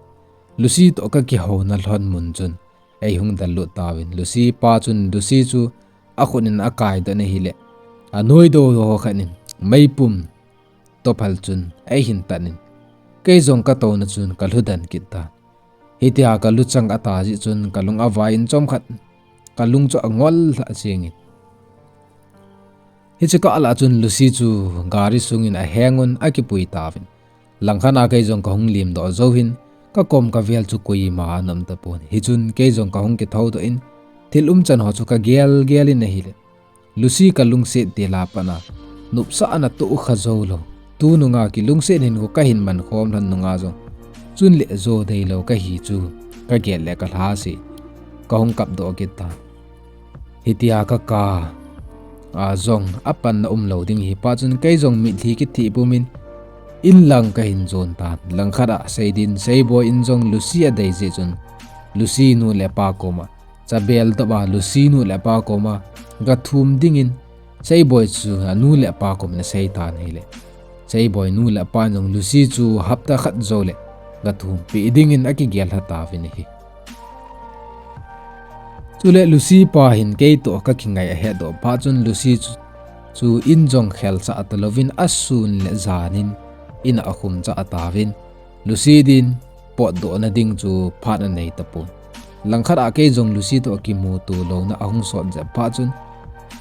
Lucy toh kakihouna lhon mun chun eihung dallut tauvin. Lucy pa chun Lucy chu akhut in akaidoh in ahile, anoidoh ho khat in meipum tophal chun eihin tan in, kei jong katouna chun kalhu den kit tan. Hitia kalu chang ata jeh chun kalung avai in chomkhat kalung chu angol lhah jeng in. Hiche kah lah chun Lucy chu gari sungin aheng un akipui tauvin. Langkhat a kei jong kahung limdoh jou hin, kakom kavel chu koima ana um tapon. Hichun kei jong kahung kithoudoh in, thil umchan ho chu kagel gel in ahile, Lucy kalungset til a pat a nopsah ana tohkha joulou, tunung a kilungset hinkho kahin man khom lhon nung a jong, chun le jo deilou kahi chu kagel le kalhase, kahung kapdoh kit tan. Hitia kakap a jong apanna umlou ding hi phat chun kei jong mitlhi kithih pum in, in lang kahin jon tan. Langkhat a Seidin, Seiboi in jong Lucy adei jeh chun, Lucy nu le pa koma, chabel doh a Lucy nu le pa koma gathum dingin Seiboi chu anu le apa kom in asei tan ahile, Seiboi nu le apa in jong Lucy chu hapta khat jou le gathumpeh dingin akigel lha tauvin ahi. Chule Lucy pa hin kei toh kakingai ahetdoh phat chun Lucy chu chu in jong khel cha ata louvin asun le janin in a khum cha ata vin. Lucy din potdoh na ding chu phat anei tapon. Langkhat a kei jong Lucy toh kimuto louna ahung sot jep phat chun,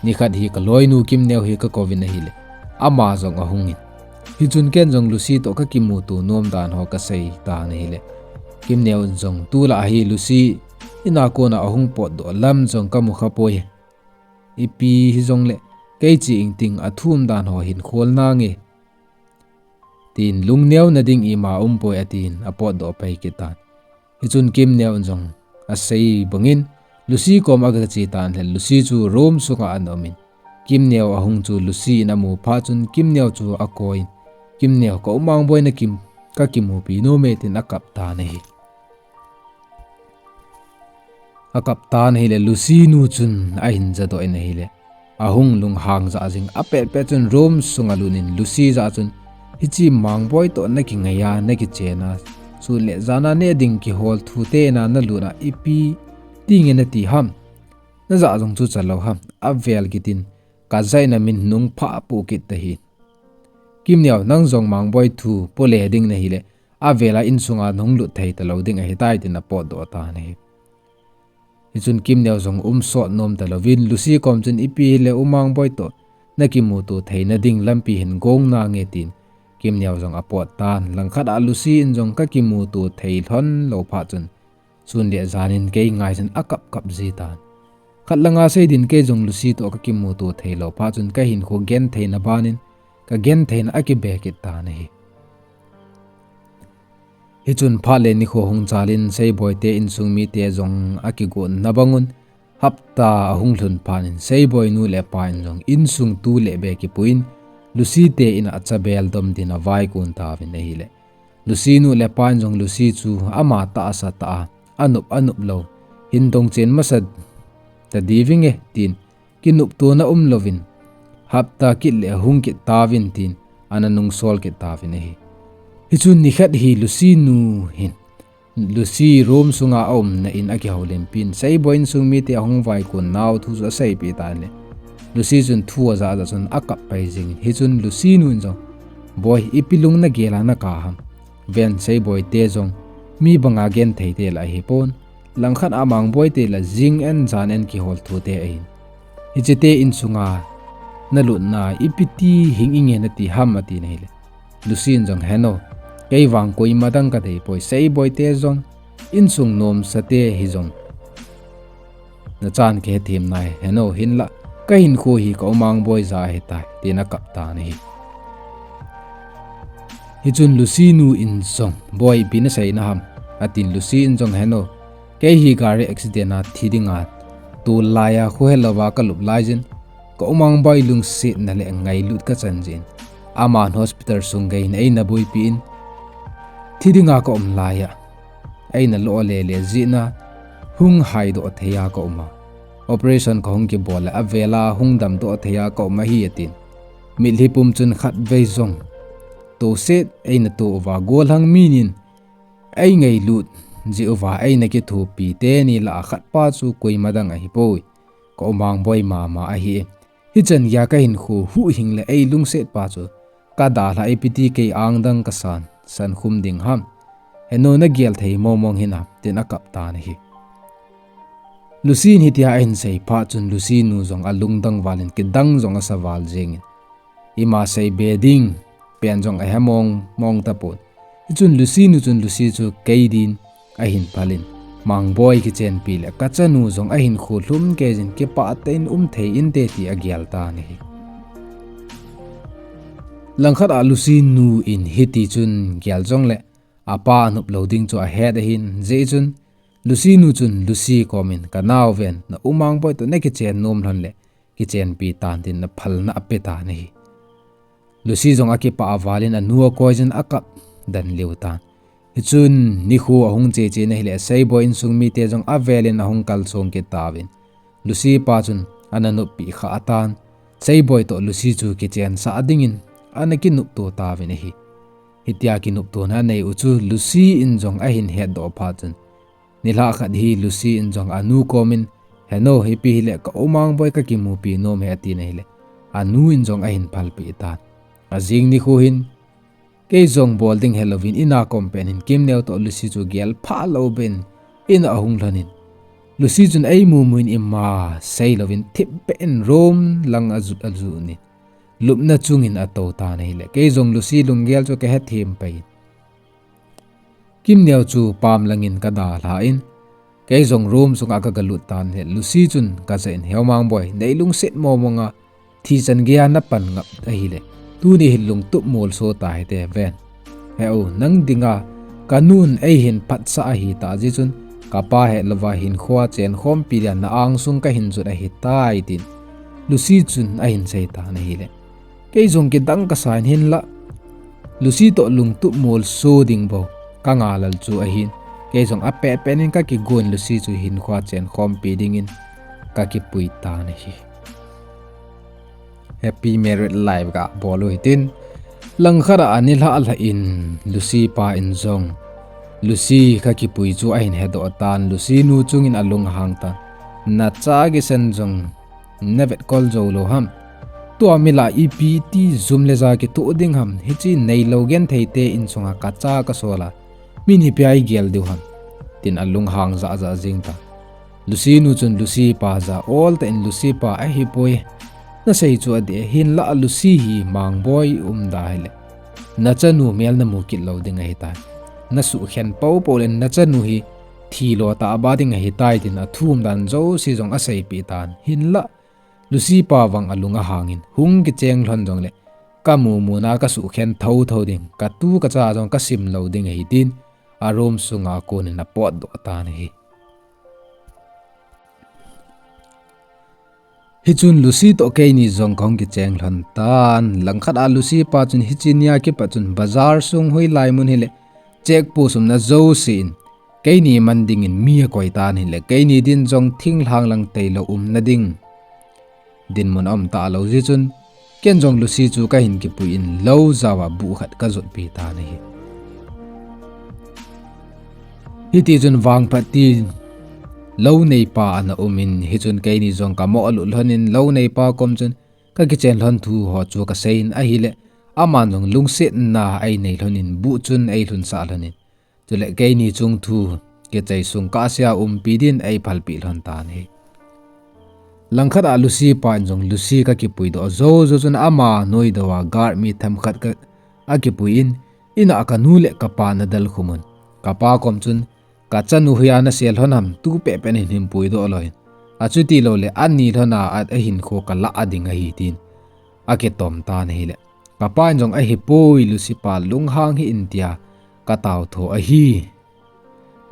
nikhat hi ka loinu Kimneo hi ka kouvin ahile, ama jong ahungin. Hichun ken jong Lucy toh ka kimuto nom dan ho ka sei tan ahile, Kimneo in jong tulai hi Lucy in a kona ahung potdoh lam jong ka mu kha poi. Ipi hijongle, kei chi ingting a thum dan ho hin khol nange, tin lungneo na ding ima um poi atin a potdoh pai kit tan. Hichun Kimneo in jong asei bangin Lucy kom a ka che tan le Lucy chu room sunga ana umin. Kimneo ahung chu Lucy in amu phat chun Kimneo chu akoiyin, Kimneo, ka umang boi na kim, ka kimupi nom e, tin akap tan ahi. Akap tan ahile Lucy nu chun ahin jadoh in ahile, ahung lunghang jah jing a petpet chun room sunga lut in Lucy jah chun, hiche Mangboi toh na kingai a, na kichen a, sun le jan a neh ding kihol thu te na na lut a ipi ti nge na ti ham? Na jah jong chu cha lou ham? Avel kit in, ka jaina min nung pha pu kit ta hi. Kimneo, nang jong Mangboi thu po le ding na hile, avela insunga nahung lut thei ta lou ding ahitai, tin a potdoh tan ahi. Hichun Kimneo jong um sot nom ta louvin, Lucy kom chun ipi hile U Mangboi toh na kimuto theina ding lampi hin gong nange, tin Kimneo jong a pot tan. Langkhat a Lucy in jong ka kimuto thei lhon lou phat chun, sun le janin kei ngai chun akap kap ji tan. Khat langa sei din kei jong Lucy toh ka kimuto thei lou phat chun ka hinkho genthei na banin ka genthei na akibe kit tan ahi. Hichun phat le nikho hung chal in Seiboi te insung mite jong akigon na bangun, hapta ahung lhun phat in Seiboi nu le pa in jong insung tu le be kipuiyin Lucy te in a chabel dom din a vaikun tauvin ahile, Lucy nu le pa in jong Lucy chu ama tahsa tah a, anop anop lou, hin dong chen masa ta diu vinge, tin kinoptona um louvin, hapta kit le hung kit tauvin tin ana nungsol kit tauvin ahi. Hichun nikhat hi Lucy nu hin Lucy room sunga aumna in akihoulimpin, Seiboi insung mite ahung vaikun nau thu chu aseipeh tan le, Lucy chun thu ajah jah chun akap pai jingin, hichun Lucy nu in jong, Boi, ipi lung na gel a na kap ham? Ven, Seiboi te jong mi banga genthei te la ahipon, langkhat a Mangboi te la jing en jan en kihol thu te ahin. Hiche te insunga na lutna ipi ti hing inge na ti ham, atin ahile, Lucy in jong, Heno, kei vang koima dang ka dei poi, Seiboi te jong, insung nomsa te hi jong na chan kihe thim nai, heno, hinla ka hinkho hi ka U Mangboi jah ahitai, tin akap tan ahi. Hichun Lucy nu in jong, Boi, ipi na seina ham? atin Lucy in jong, Heno, kei hi gari accident a thi dinga tol lai a khohe louva ka lup lai jin, ka U Mangboi lungsetna le ngailut ka chan jin, aman hospital sung gei in eina boipi in, thi dinga ka um lai a, eina lo le le jin a, hung haidoh thei a ka um a, operation ka hung kibol le avela hung damdoh thei a ka um ahi, atin. Mitlhi pum chun khatvei jong toset eina to uva, gollhang mi nin ei ngailut jeh uva eina kithopi teni lah a khat pa chu koima dang ahipoi, ka U Mangboi mama ahi. Hichan geiya ka hinkho huhhing le ei lungset pa chu ka dalha, ipi ti kei ang dang ka san, san khum ding ham? Heno, na gel thei mong mong hinam, tin akap tan ahi. Lucy in hitia ahin sei phat chun Lucy nu jong alungdong val in kidang jong asa val jingin, ima seibe ding pen jong ahe mong mong tapon. Hichun Lucy nu chun Lucy chu kei din ahin phal in, Mangboi kichenpi le ka chanu jong ahin kho lhum kei jin, kipah tah in um thei inte, ti agel tan ahi. Langkhat a Lucy nu in hiti chun gel jongle apa anop lou ding chu ahet ahin, jeh chun Lucy nu chun Lucy kom in, Ka nau ven, na U Mangboi toh na kichen nom lhon le kichenpi tan, tin na phalna ape tan ahi. Lucy jong akipah val in anu akoi jin akap den liu tan. Hichun nikho ahung che che in ahile, Seiboi insung mite jong avel in ahung kalsong kit tauvin, Lucy pa chun ana noppi kha atan, Seiboi toh Lucy chu kichen sah dingin ana kinopto tauvin ahi. Hitia kinoptona anei u chu Lucy in jong ahin hetdoh phat chun, nilhah khat hi Lucy in jong anu kom in, Heno, ipi hile ka U Mangboi ka kimupi nom e, atin ahile, anu in jong ahin phalpeh tan. Ajing nikho hin, kei jong bol ding helouvin ina kom pen hin Kimneo toh Lucy chu gel pha lou ben ina ahung lhon in, Lucy chun eimumu in ima seilouvin thip beh in room lang ajut ajut in lupna chungin atou tan ahile, kei jong Lucy lunggel chu kahe them pai. Kimneo chu pam langin kadalhan, kei jong room sunga kagalut tan ahile, Lucy chun kajah in, "Heo Mangboi, nei lungset mong mong a, thi chan geiya napan ngap ahile, tuni hin lungtup molso tahite ven. He u, nang dinga kanun eihin phatsah ahitah jeh chun, kapa helouva hinkhoa chenkhompi dia na angsung kahin jot ahitai," tin Lucy chun ahin sei tan ahile, kei jong kidang kasan hinlah Lucy toh lungtup molso ding bou kangahlel chu ahin, kei jong apehpeh in kakigon Lucy chu hinkhoa chenkhompi dingin kakipui tan ahi. Happy married life gabol u hitin, langkhat a anilhah lhah in Lucy pa in jong Lucy kakipui chu ahin hedoh tan, Lucy nu chungin alunghang tan. Nacha kisan jong navetkol jou lou ham? Tua mila ipi ti jum le ja kitoh ding ham? Hiche neilou gentheite insunga kacha kasol a, mi nipia igel diu ham? tin alunghang jahjah jing tan. Lucy nu chun Lucy pa jah ol tah in, Lucy pa, ahipoi, nasei chu adih, hinlah Lucy hi Mangboi umda hile, nachanu mel namu kit lou ding ahitai. Nasuhkhen poupou le nachanu hi thilo tah ba ding ahitai, tin athum dan jouse jong aseipeh tan. Hinlah Lucy pa vang alung ahangin, hung kicheng lhon jongle, kamumu na kasuhkhen thotho ding, katu kacha jong kasim lou ding ahi, tin aroom sunga konin apotdoh tan ahi. Hichun Lucy toh keini jong kahung kicheng lhon tan. Langkhat a Lucy pa chun hiche nia kipat chun bazar sung hoilai mun hile, check post umna jouse in keini man dingin mi akoi tan ahile, keini din jong thinglhang lang tailou umna ding dinmun aum talou jeh chun, ken jong Lucy chu kahin kipui in lou jaova buh khat kajotpi tan ahi. Hitichun vangphat tin lou neipa ana umin, hichun keini jong kamoh lut lhonin lou neipa kom chun kakichen lhon thu ho chu kaseiyin ahile, aman jong lungsetna einei lhonin buh chun eilhunsah lhonin, chule keini chung thu kichai sung kahsea umpi din eiphalpeh lhon tan ahi. Langkhat a Lucy pa in jong Lucy kakipuidoh joujou chun ama noidou a guard mi themkhat ka, akipui in, in a kanu le kapa nadel khum un. Kapa kom chun, kachanu hoiya nasel lhon ham, tu pehpeh in hin puidoh lou in, achuti loule ani lhona ahinkho kalah ding ahi, tin akitom tan ahile, kapa in jong, ahipoi, Lucy pa lunghang hih in, tia kataotho ahi.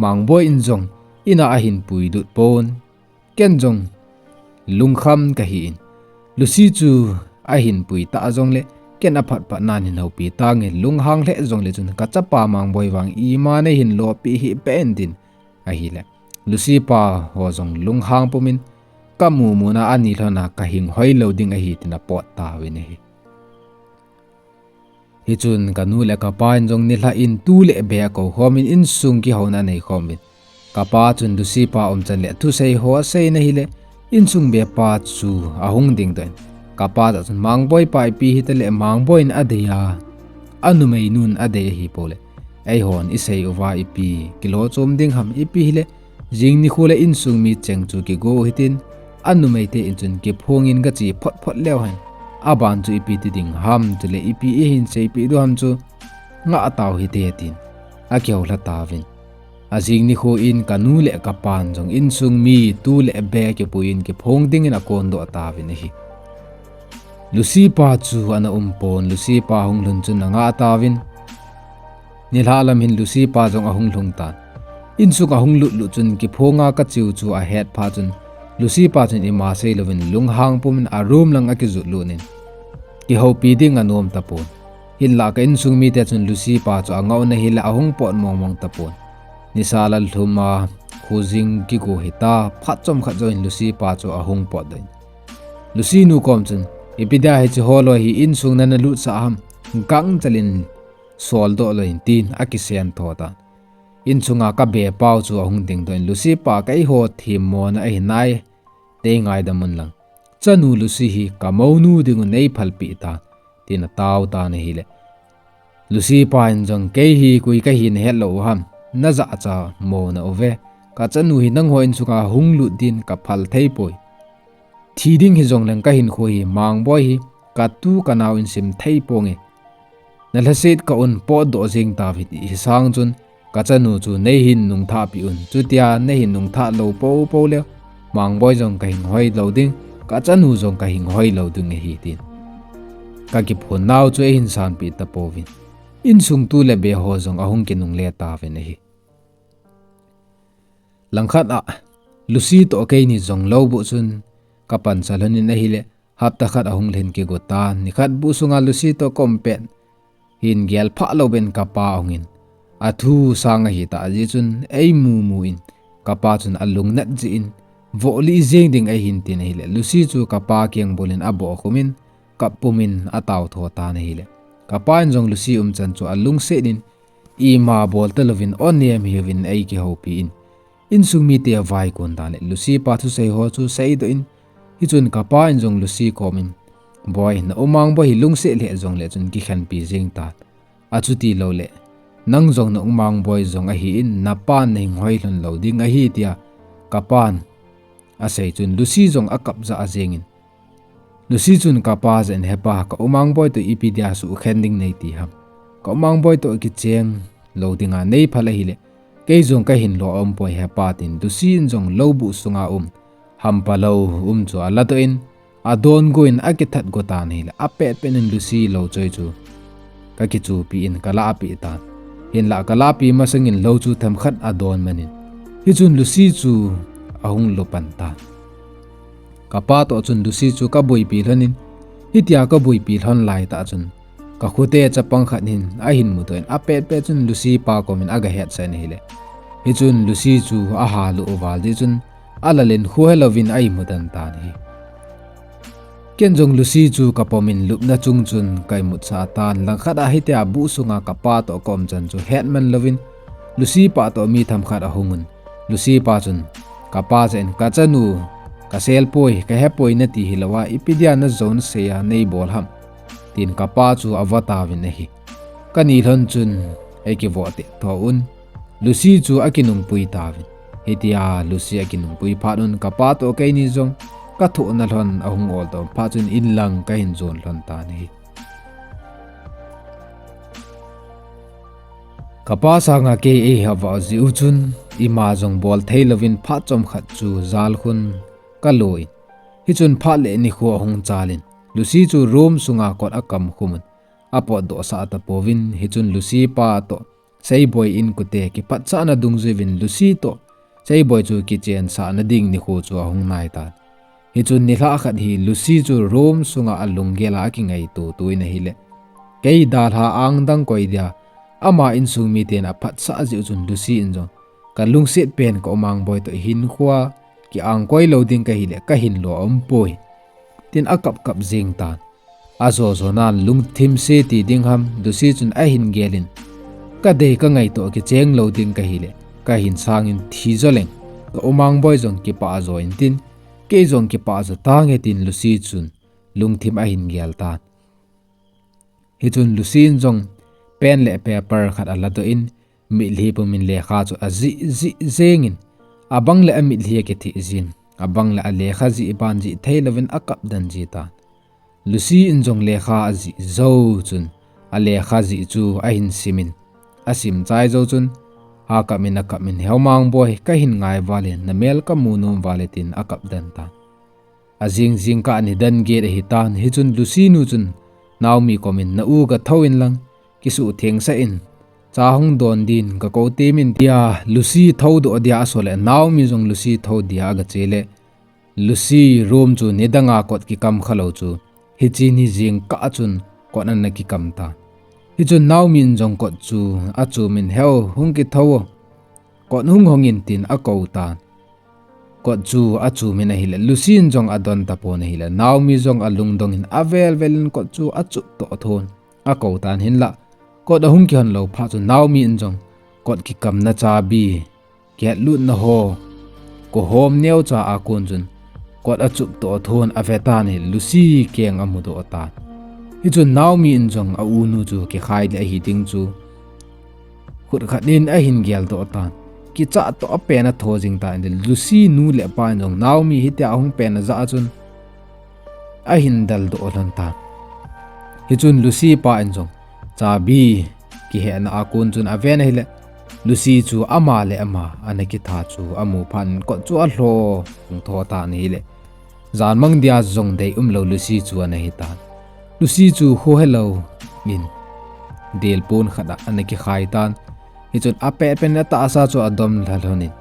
Mangboi in jong in a ahin puilut pon, ken jong lungkham kahi in, Lucy chu ahin pui ta jongle, ken aphatphat nan hin houpi tange, lunghang lheh jongle chun kachapa Mangboi vang ima neihin lopeh hih beh in, tin ahile, Lucy pa ho jong lunghang pumin, kamumuna ani lhona kahing hoilou ding ahi, tin apot tauvin ahi. Hichun kanu le kapa in jong nilhah in tu le be akou khomin insung kihouna anei khomin, kapa chun Lucy pa umchan le thusei ho asei in ahile, insung bepa chu ahung dingdoh in, kapa jah chun, Mangboi pa ipi hitale, Mangboi in adei a, anumei nun adei ahipoule, eihon isei uva ipi kilo chom ding ham, ipi hile, jing nikho le insung mi cheng chu kigo u hitin, anumeite in chun kiphongin gache photphot leu hen, aban chu ipi ti ding ham, chule ipi ihin seipeh diu ham chu ngah tau hite, tin akihou lha tauvin. Ajing nikho in kanu le kapan jong insung mi tu le be kipuiyin kiphong dingin akondoh tauvin ahi. Lucy pa chu ana umpon, Lucy pa hung lhun chun angah tauvin. Nilhah lam hin Lucy pa jong ahung lhung tan. Insung ahung lutlut chun kiphonga kacheu chu ahet phat chun, Lucy pa chun ima seilouvin lunghang pumin a room lang akijot lut in, kihoupi ding anom tapon. Hinlah ka insung mite chun Lucy pa chu angah un ahile ahung pot mongmong tapon. Nisa lalhum a khojing kigo hita, phat chomkhat jouvin Lucy pa chu ahung potdoh in, Lucy nu kom chun, ipi dia hiche holoi hi insung nana lutsah ham, gangchel in soldoh lou in, tin akisentho tan. Insunga kabepau chu ahung dingdoh in, Lucy pa, keiho themmona ahinai, nei ngaidam unlang, Chanu Lucy hi kamounu dingun neiphalpeh tan, tin atao tan ahile. Lucy pa in jong, kei hi koi kahi nahet lou u ham, najahcha mo nauve, kachanu hi nangho insunga hunglut din kaphal theipoi. Thi ding hijongleng kahinkho hi Mangboi hi katu kanao in simthei ponge. Nalhaset kaun potdoh jeng tauve ti hisang chun, kachanu chu neihin nungthahpeh un, chutia neihin nungthah lou poupou le, Mangboi jong kahin hoi lou ding, kachanu jong kahin hoi lou ding ahi tin. Kakiphonnau chu eihin sanpeh tapouvin. Insung tu le be ho jong ahung kinungle tauvin ahi. Langkhat a, Lucy toh keini jong loubuh chun kapansa lhonin ahile, hapta khat ahung lhin kigo tan, nikhat buh sunga Lucy toh kaum pet hin gelphah louvin kapa ahungin. Athu sang ahitah jeh chun eimumu in, kapa chun alungnat jeh in, vohlih jeng ding eihin tin ahile, Lucy chu kapa keng bolin abohkhumin, kap pumin ataotho tan ahile. Kapa in jong Lucy umchan chu alungset in, ima bol talouvin, onem hiuvin eikihoupi in. Insung mite avaikon tan le, Lucy pa thusei ho chu seidoh in, hichun kapa in jong Lucy komin, Boi, na u Mangboi hi lungset lheh jongle chun kikhenpi jeng tan. Achuti loule, nang jong na u Mangboi jong ahin, napan nahin hoi lhon lou ding ahi tia, kapan asei chun Lucy jong akap jah jengin. Lucy chun kapa jah in, Hepa, ka u Mangboi toh ipi dia sukhen ding neiti ham. Ka u Mangboi toh kicheng lou dinga neiphal ahile, kei jong kahin lo aumpoi hepa, tin Lucy in jong loubuh sunga um, hampa lou um chu aladoh in, adongo in akithat go tan ahile, apetpet in Lucy lou choi chu kakichupi in kalahpeh tan. Hinlah kalahpeh masangin lou chu themkhat adon manin, hichun Lucy chu ahung lupan tan. Kapa toh chun Lucy chu kaboipi lhonin, hitia kaboipi lhon laitah chun, kakhote chapang khat hin ahin mudoh in, apetpet chun Lucy pa komin agahetsah in ahile, hichun Lucy chu ahaluh val jeh chun, alalin kho helouvin aimudan tan ahi. Ken jong Lucy chu kapomin lupna chung chun kaimutsah tan, langkhat a hitia buh sunga kapa toh kaumchan chu hetman louvin, Lucy pa toh mi themkhat ahungun, Lucy pa chun, Kapa jah in, kachanu, kaselpoi, kahepoi nati hilouva, ipi dia najou nasei a neibol ham, tin kapa chu avoh tauvin ahi. Kani lhon chun eikivoh teh tho un, Lucy chu akinungpui tauvin. Hitia Lucy akinungpui phat un, kapa toh keini jong kathohna lhon ahung oldoh phat chun inlang kahin jon lhon tan ahi. Kapa sanga kei eihah vah jeh u chun, ima jong bol theilouvin phat chomkhat chu jalkhun kaloiyin. Hichun phat le nikho ahung chalin, Lucy chu room sunga kot akamkhumun, apotdohsah tapouvin, hichun Lucy pa toh Seiboi in kote kiphatsahna dungjuiyin Lucy toh Seiboi chu kichensahna ding nikho chu ahung naitan. Hichun nilhah khat hi Lucy chu room sunga alunggel a akingaito to in ahile, kei dalha angdang koi dia, ama insung miten aphatsah jeh u chun Lucy in jong, kalungset pen ka u Mangboi toh hinkhoa kiangkoi lou ding kahile kahin lo aumpoi, tin akapkap jeng tan. Ajo jonan lungthim se ti ding ham, Lucy chun ahin gelin, kadei kangaito kicheng lou ding kahile, kahin sangin thi jo leng, ka u Mangboi jong kipah jo intin, kei jong kipah jo tange, tin Lucy chun lungthim ahin gel tan. Hichun Lucy in jong pen le paper khat aladoh in, mitlhi pumin lekha chu ajih jih jengin, abang le amitlhi akithih jin, abang le alekha jih ban jih theilouvin akap den ji tan. Lucy in jong lekha ajih jou chun, alekha jih chu ahin simin, asim chai jou chun, akapmin akapmin, He u Mangboi, kahin ngai vale, namel kamu nom vale, tin akap den tan. Ajing jingkah nidan get ahitan, hichun Lucy nu chun Naomi komin, Na u gathou inlang, kisuhthengsah in, cha hung don din kakou temin, tia Lucy thoudoh dia asol le, Naomi jong Lucy thou dia agache le, Lucy room chu nidanga kot kikam khalou chu, hiche ni jingkah chun kot ana kikam tan. Hichun Naomi in jong kot chu achumin, He u, hung kithou o, kot hung hongin, tin akou tan. Kot chu achumin ahile, Lucy in jong adon tapon ahile, Naomi jong alungdongin avelvelin kot chu achuh toh thon, akou tan hinlah. Kot ahung kihon lou phat chun Naomi in jong kot kikamna chabi, kihetlutna ho, kohom neocha a kon chun kot achup toh thon ave tan ahile Lucy keng amudoh tan. Hichun Naomi in jong a unu chu kikhai le ahi ding chu khut khat in ahin geldoh tan. Kicha toh apen atho jing tan ahile Lucy nu le pa in jong Naomi hitia ahung pen ajah a chun ahin daldoh lhon tan. Hichun Lucy pa in jong chabi kihehna a kon chun aven ahile Lucy chu ama le ama ana kitha chu amu phat in kot chu alho hung tho tan ahile, jan mang dia jong dei umlou Lucy chu ana hi tan. Lucy chu kho helou in delpon khat a ana kikhai tan. Hichun apehpen atahsa chu adom lha lhon in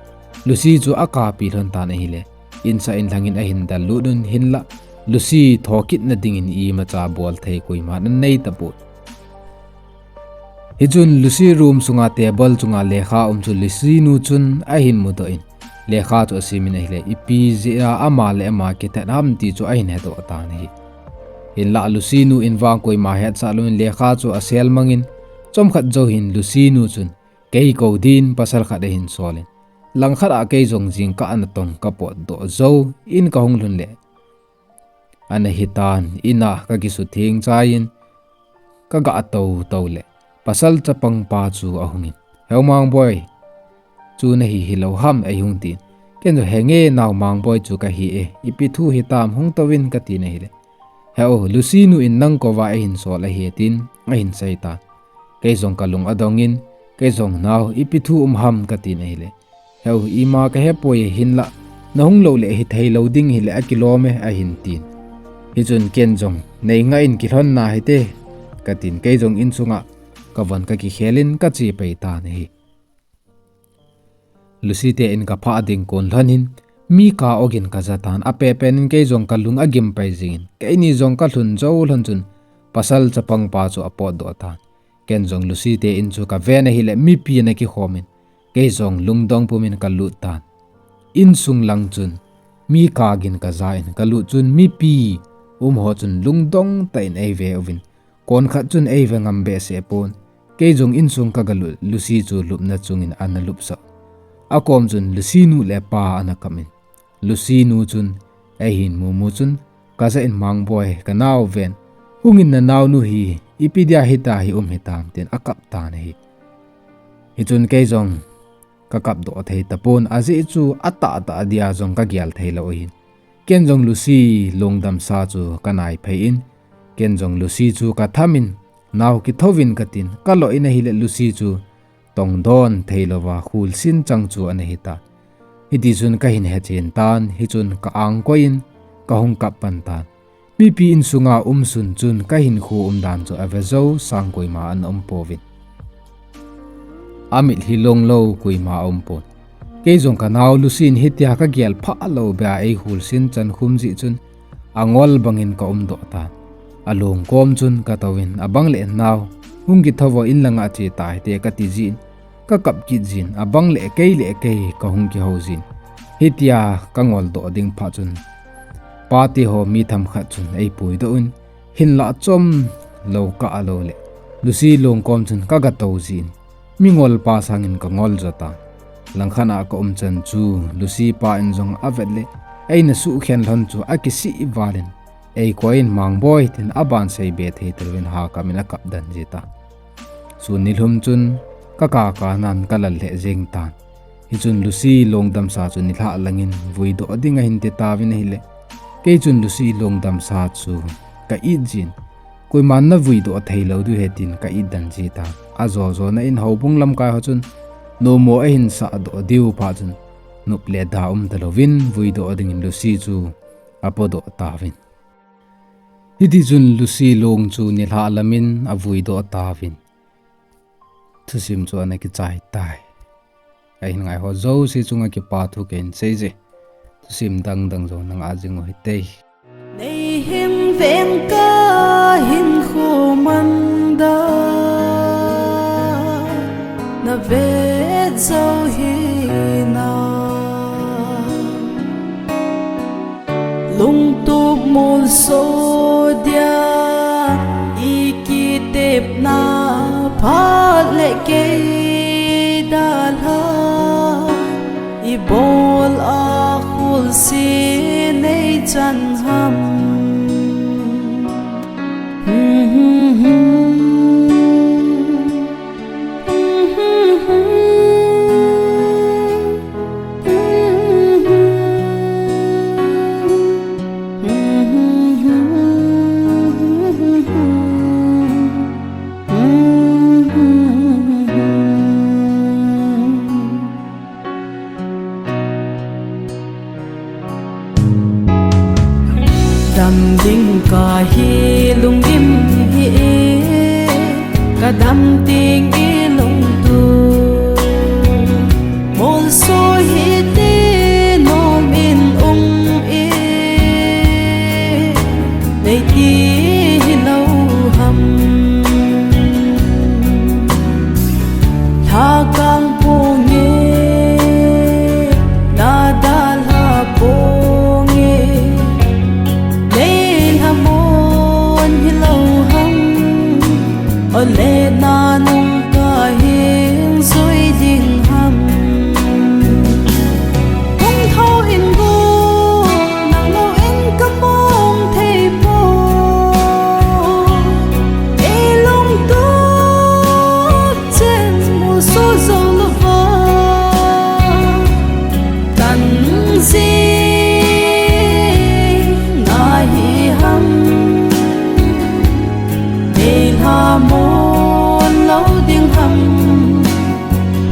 Lucy chu akapi lhon tan ahile, insah in lhangin ahin dallut un, hinlah Lucy thokitna dingin imacha bol thei koima anei tapon. Hichun Lucy room sunga table chunga lekha um chu Lucy nu chun ahin mudoh in, lekha chu asimin ahile, ipi jeh a ama le ama kithat ham ti chu ahin hedoh tan ahi. Hinlah Lucy nu in vang koima hetsah louvin lekha chu asel mangin, chomkhat jou hin Lucy nu chun, kei kou din pasal khat ahin sol in, langkhat a kei jong jingkah a natong kapotdoh jou in kahung lhun le ana hitan, in a kakisutheng chai in kaga tou tou le pasal chapang pa chu ahungin, Heu Mangboi chu nahi hilou ham, eihung tin. Ken jong, Henge nao, Mangboi chu kahi e, ipi thu hitam, hung touvin, katin ahile, Heu, Lucy nu in nang kouva eihin sol ahi, tin ahin seitan. Kei jong kalung adongin, kei jong, Nao, ipi thu um ham, katin ahile, Heu, ima kahepoi, hinlah nahung lou le hithei lou ding hile akilom e, ahin tin. Hichun ken jong, Nei ngah in, kilhon nahite, katin, kei jong insunga kavon kakikhel in kache pai tan ahi. Lucy te in kaphah ding kon lhon hin, mi kah ogin kaja tan, apehpen in kei jong kalung agim pai jingin, keini jong kalhun jou lhon chun pasal chapang pa chu apotdoh tan. Ken jong Lucy te in chu kaven ahile mipi ana kikhomin, kei jong lungdong pumin kalut tan. Insung lang chun mi kah gin kaja in kalut chun mipi umho chun lungdong tah in eive uvin, konkhat chun eive ngam behseh pon. Kei jong insung kagalut, Lucy chu lupna chungin ana lupsah. Akom chun Lucy nu le pa ana kamin, Lucy nu chun eihin mumu chun, Kajah in, Mangboi, kanao ven, hungin, nanaonu hi ipi dia hitia hi um hitam, tin akap tan ahi. Hichun kei jong kakapdoh thei tapon, ajeh chu atahtah dia jong kagel theilou ahin. Ken jong Lucy lungdamsa chu kanaiphei in, ken jong Lucy chu kathamin, Nao, kithouvin, katin, kalo in ahile Lucy chu tongdon theilouva khulsin chang chu ana hita. Hitichun kahin hechen tan, hichun ka-angkoi in kahung kap pan tan. Mipi insunga umsun chun kahinkho umdan chu ave jou sang koima ana umpouvin, amitlhi longlou koima aumpon. Kei jong kanao Lucy in hitia kagel phah lou beh a eikhulsin chan khum jeh chun angol bangin kaumdoh tan. Along kom chun katouvin, Abang le nao, hung kithouvo, in langa che tahite, kati jin, kakap kit jin, abang le kei le kei kahung kihou jin. Hitia kangoldoh ding phat chun, pate ho mi themkhat chun eipuidoh in, hinlah chomlou kah lou le Lucy long kom chun kagatou jin, mingolpa sangin kangol jo tan. Langkhat a kaumchan chu Lucy pa in jong avet le, eina suhkhen lhon chu akisih valin, eikoi in, Mangboi, tin abansei be thei tauvin hakam in akap den ji tan. Sun nilhum chun kakaka nan kalal lheh jeng tan. Hichun Lucy lungdamsa chu nilhah langin vuidoh ding ahin ti tauvin ahile, kei chun Lucy lungdamsa chu ka-it jin, koiman navuidoh theilou diu ahi tin ka-it den ji tan. Ajo jona in houbung lamkai ho chun nomo ahin sahdoh diu phat chun, nop le da umtalouvin vuidoh dingin Lucy chu apodoh tauvin. Hitichun Lucy long chu nilhah lamin avuidoh tauvin. Thusim chu ana kichai tai. Ahin ngaiho jouse chunga kipa thu kahin seije. Thusim dangdang jong nangah jing u hite. Neihim veng kahinkho manda, navet jou hinam. Lungtup molso dia ikitepna phat le kei dalha, ibol a khulsi nei chan ham. Dam ding kahi lungim hi e, ka dam ding i lungtu. Molso hite nom in um e, nei ti hilou ham. Lhakang ponge, na dalha ponge, nei lhamon hilou ham. Ole na nung kahin jui ding ham. Hung thou in go, nang lou in ka mong thei poi. Ei lungtup chen molso jou louva, tan jing nahi ham. Nei lhamon lou ding ham.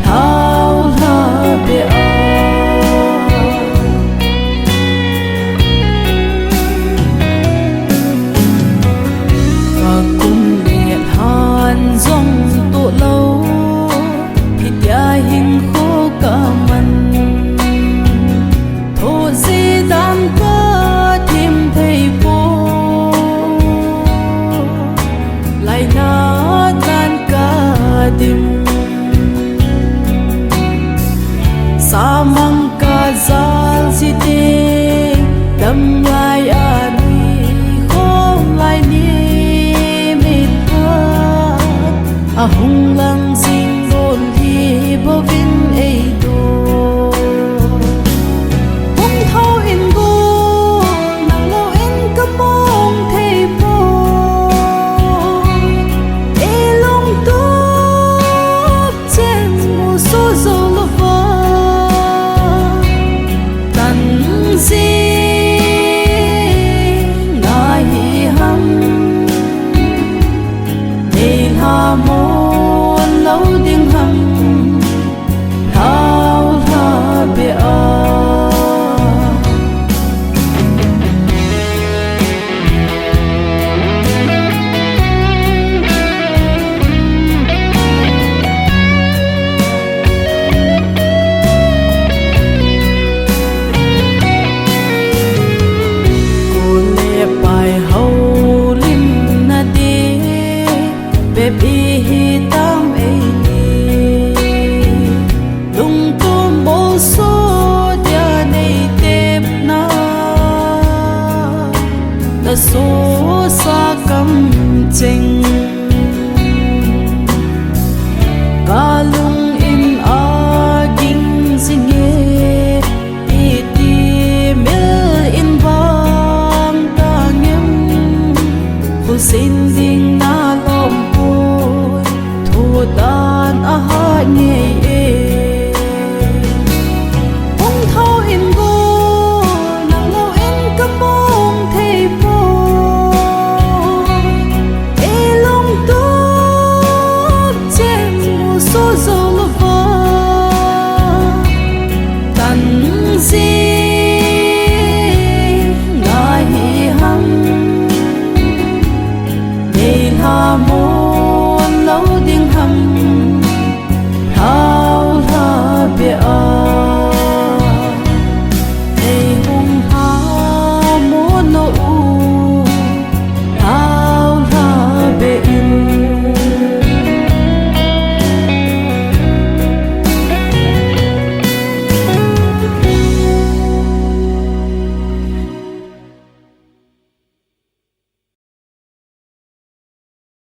Thao lha be a, ka kum le lhan jong toh lou, hitia hinkho ka man. Thoh ji dan ka thim thei poi, lainat dan ka dim. Samang ka jal jite, damlai a nui khom lai ni mit phat, ahung lang jing bol hi bouvin ei do. Hung thou in go, nang lou in ka mong thei poi. Ei lungtup chen molso jou louva, tan jing nahi ham. Nei lhamon lou ding ham. Thao lha be a, kol le pai houlimna ding bep ihi tam ei ni. Lungtup molso dia nei tepna, na sosa kamcheng. Ka lung in a ging jing e, iti mil in vang tang em. Khusin ding na lom poi, thu dan a hat ngei e. Hung thou in go, nang lou in ka mong thei poi. Ei lungtup chen molso jou louva, tan jing nahi ham. Nei lhamon lou ding ham.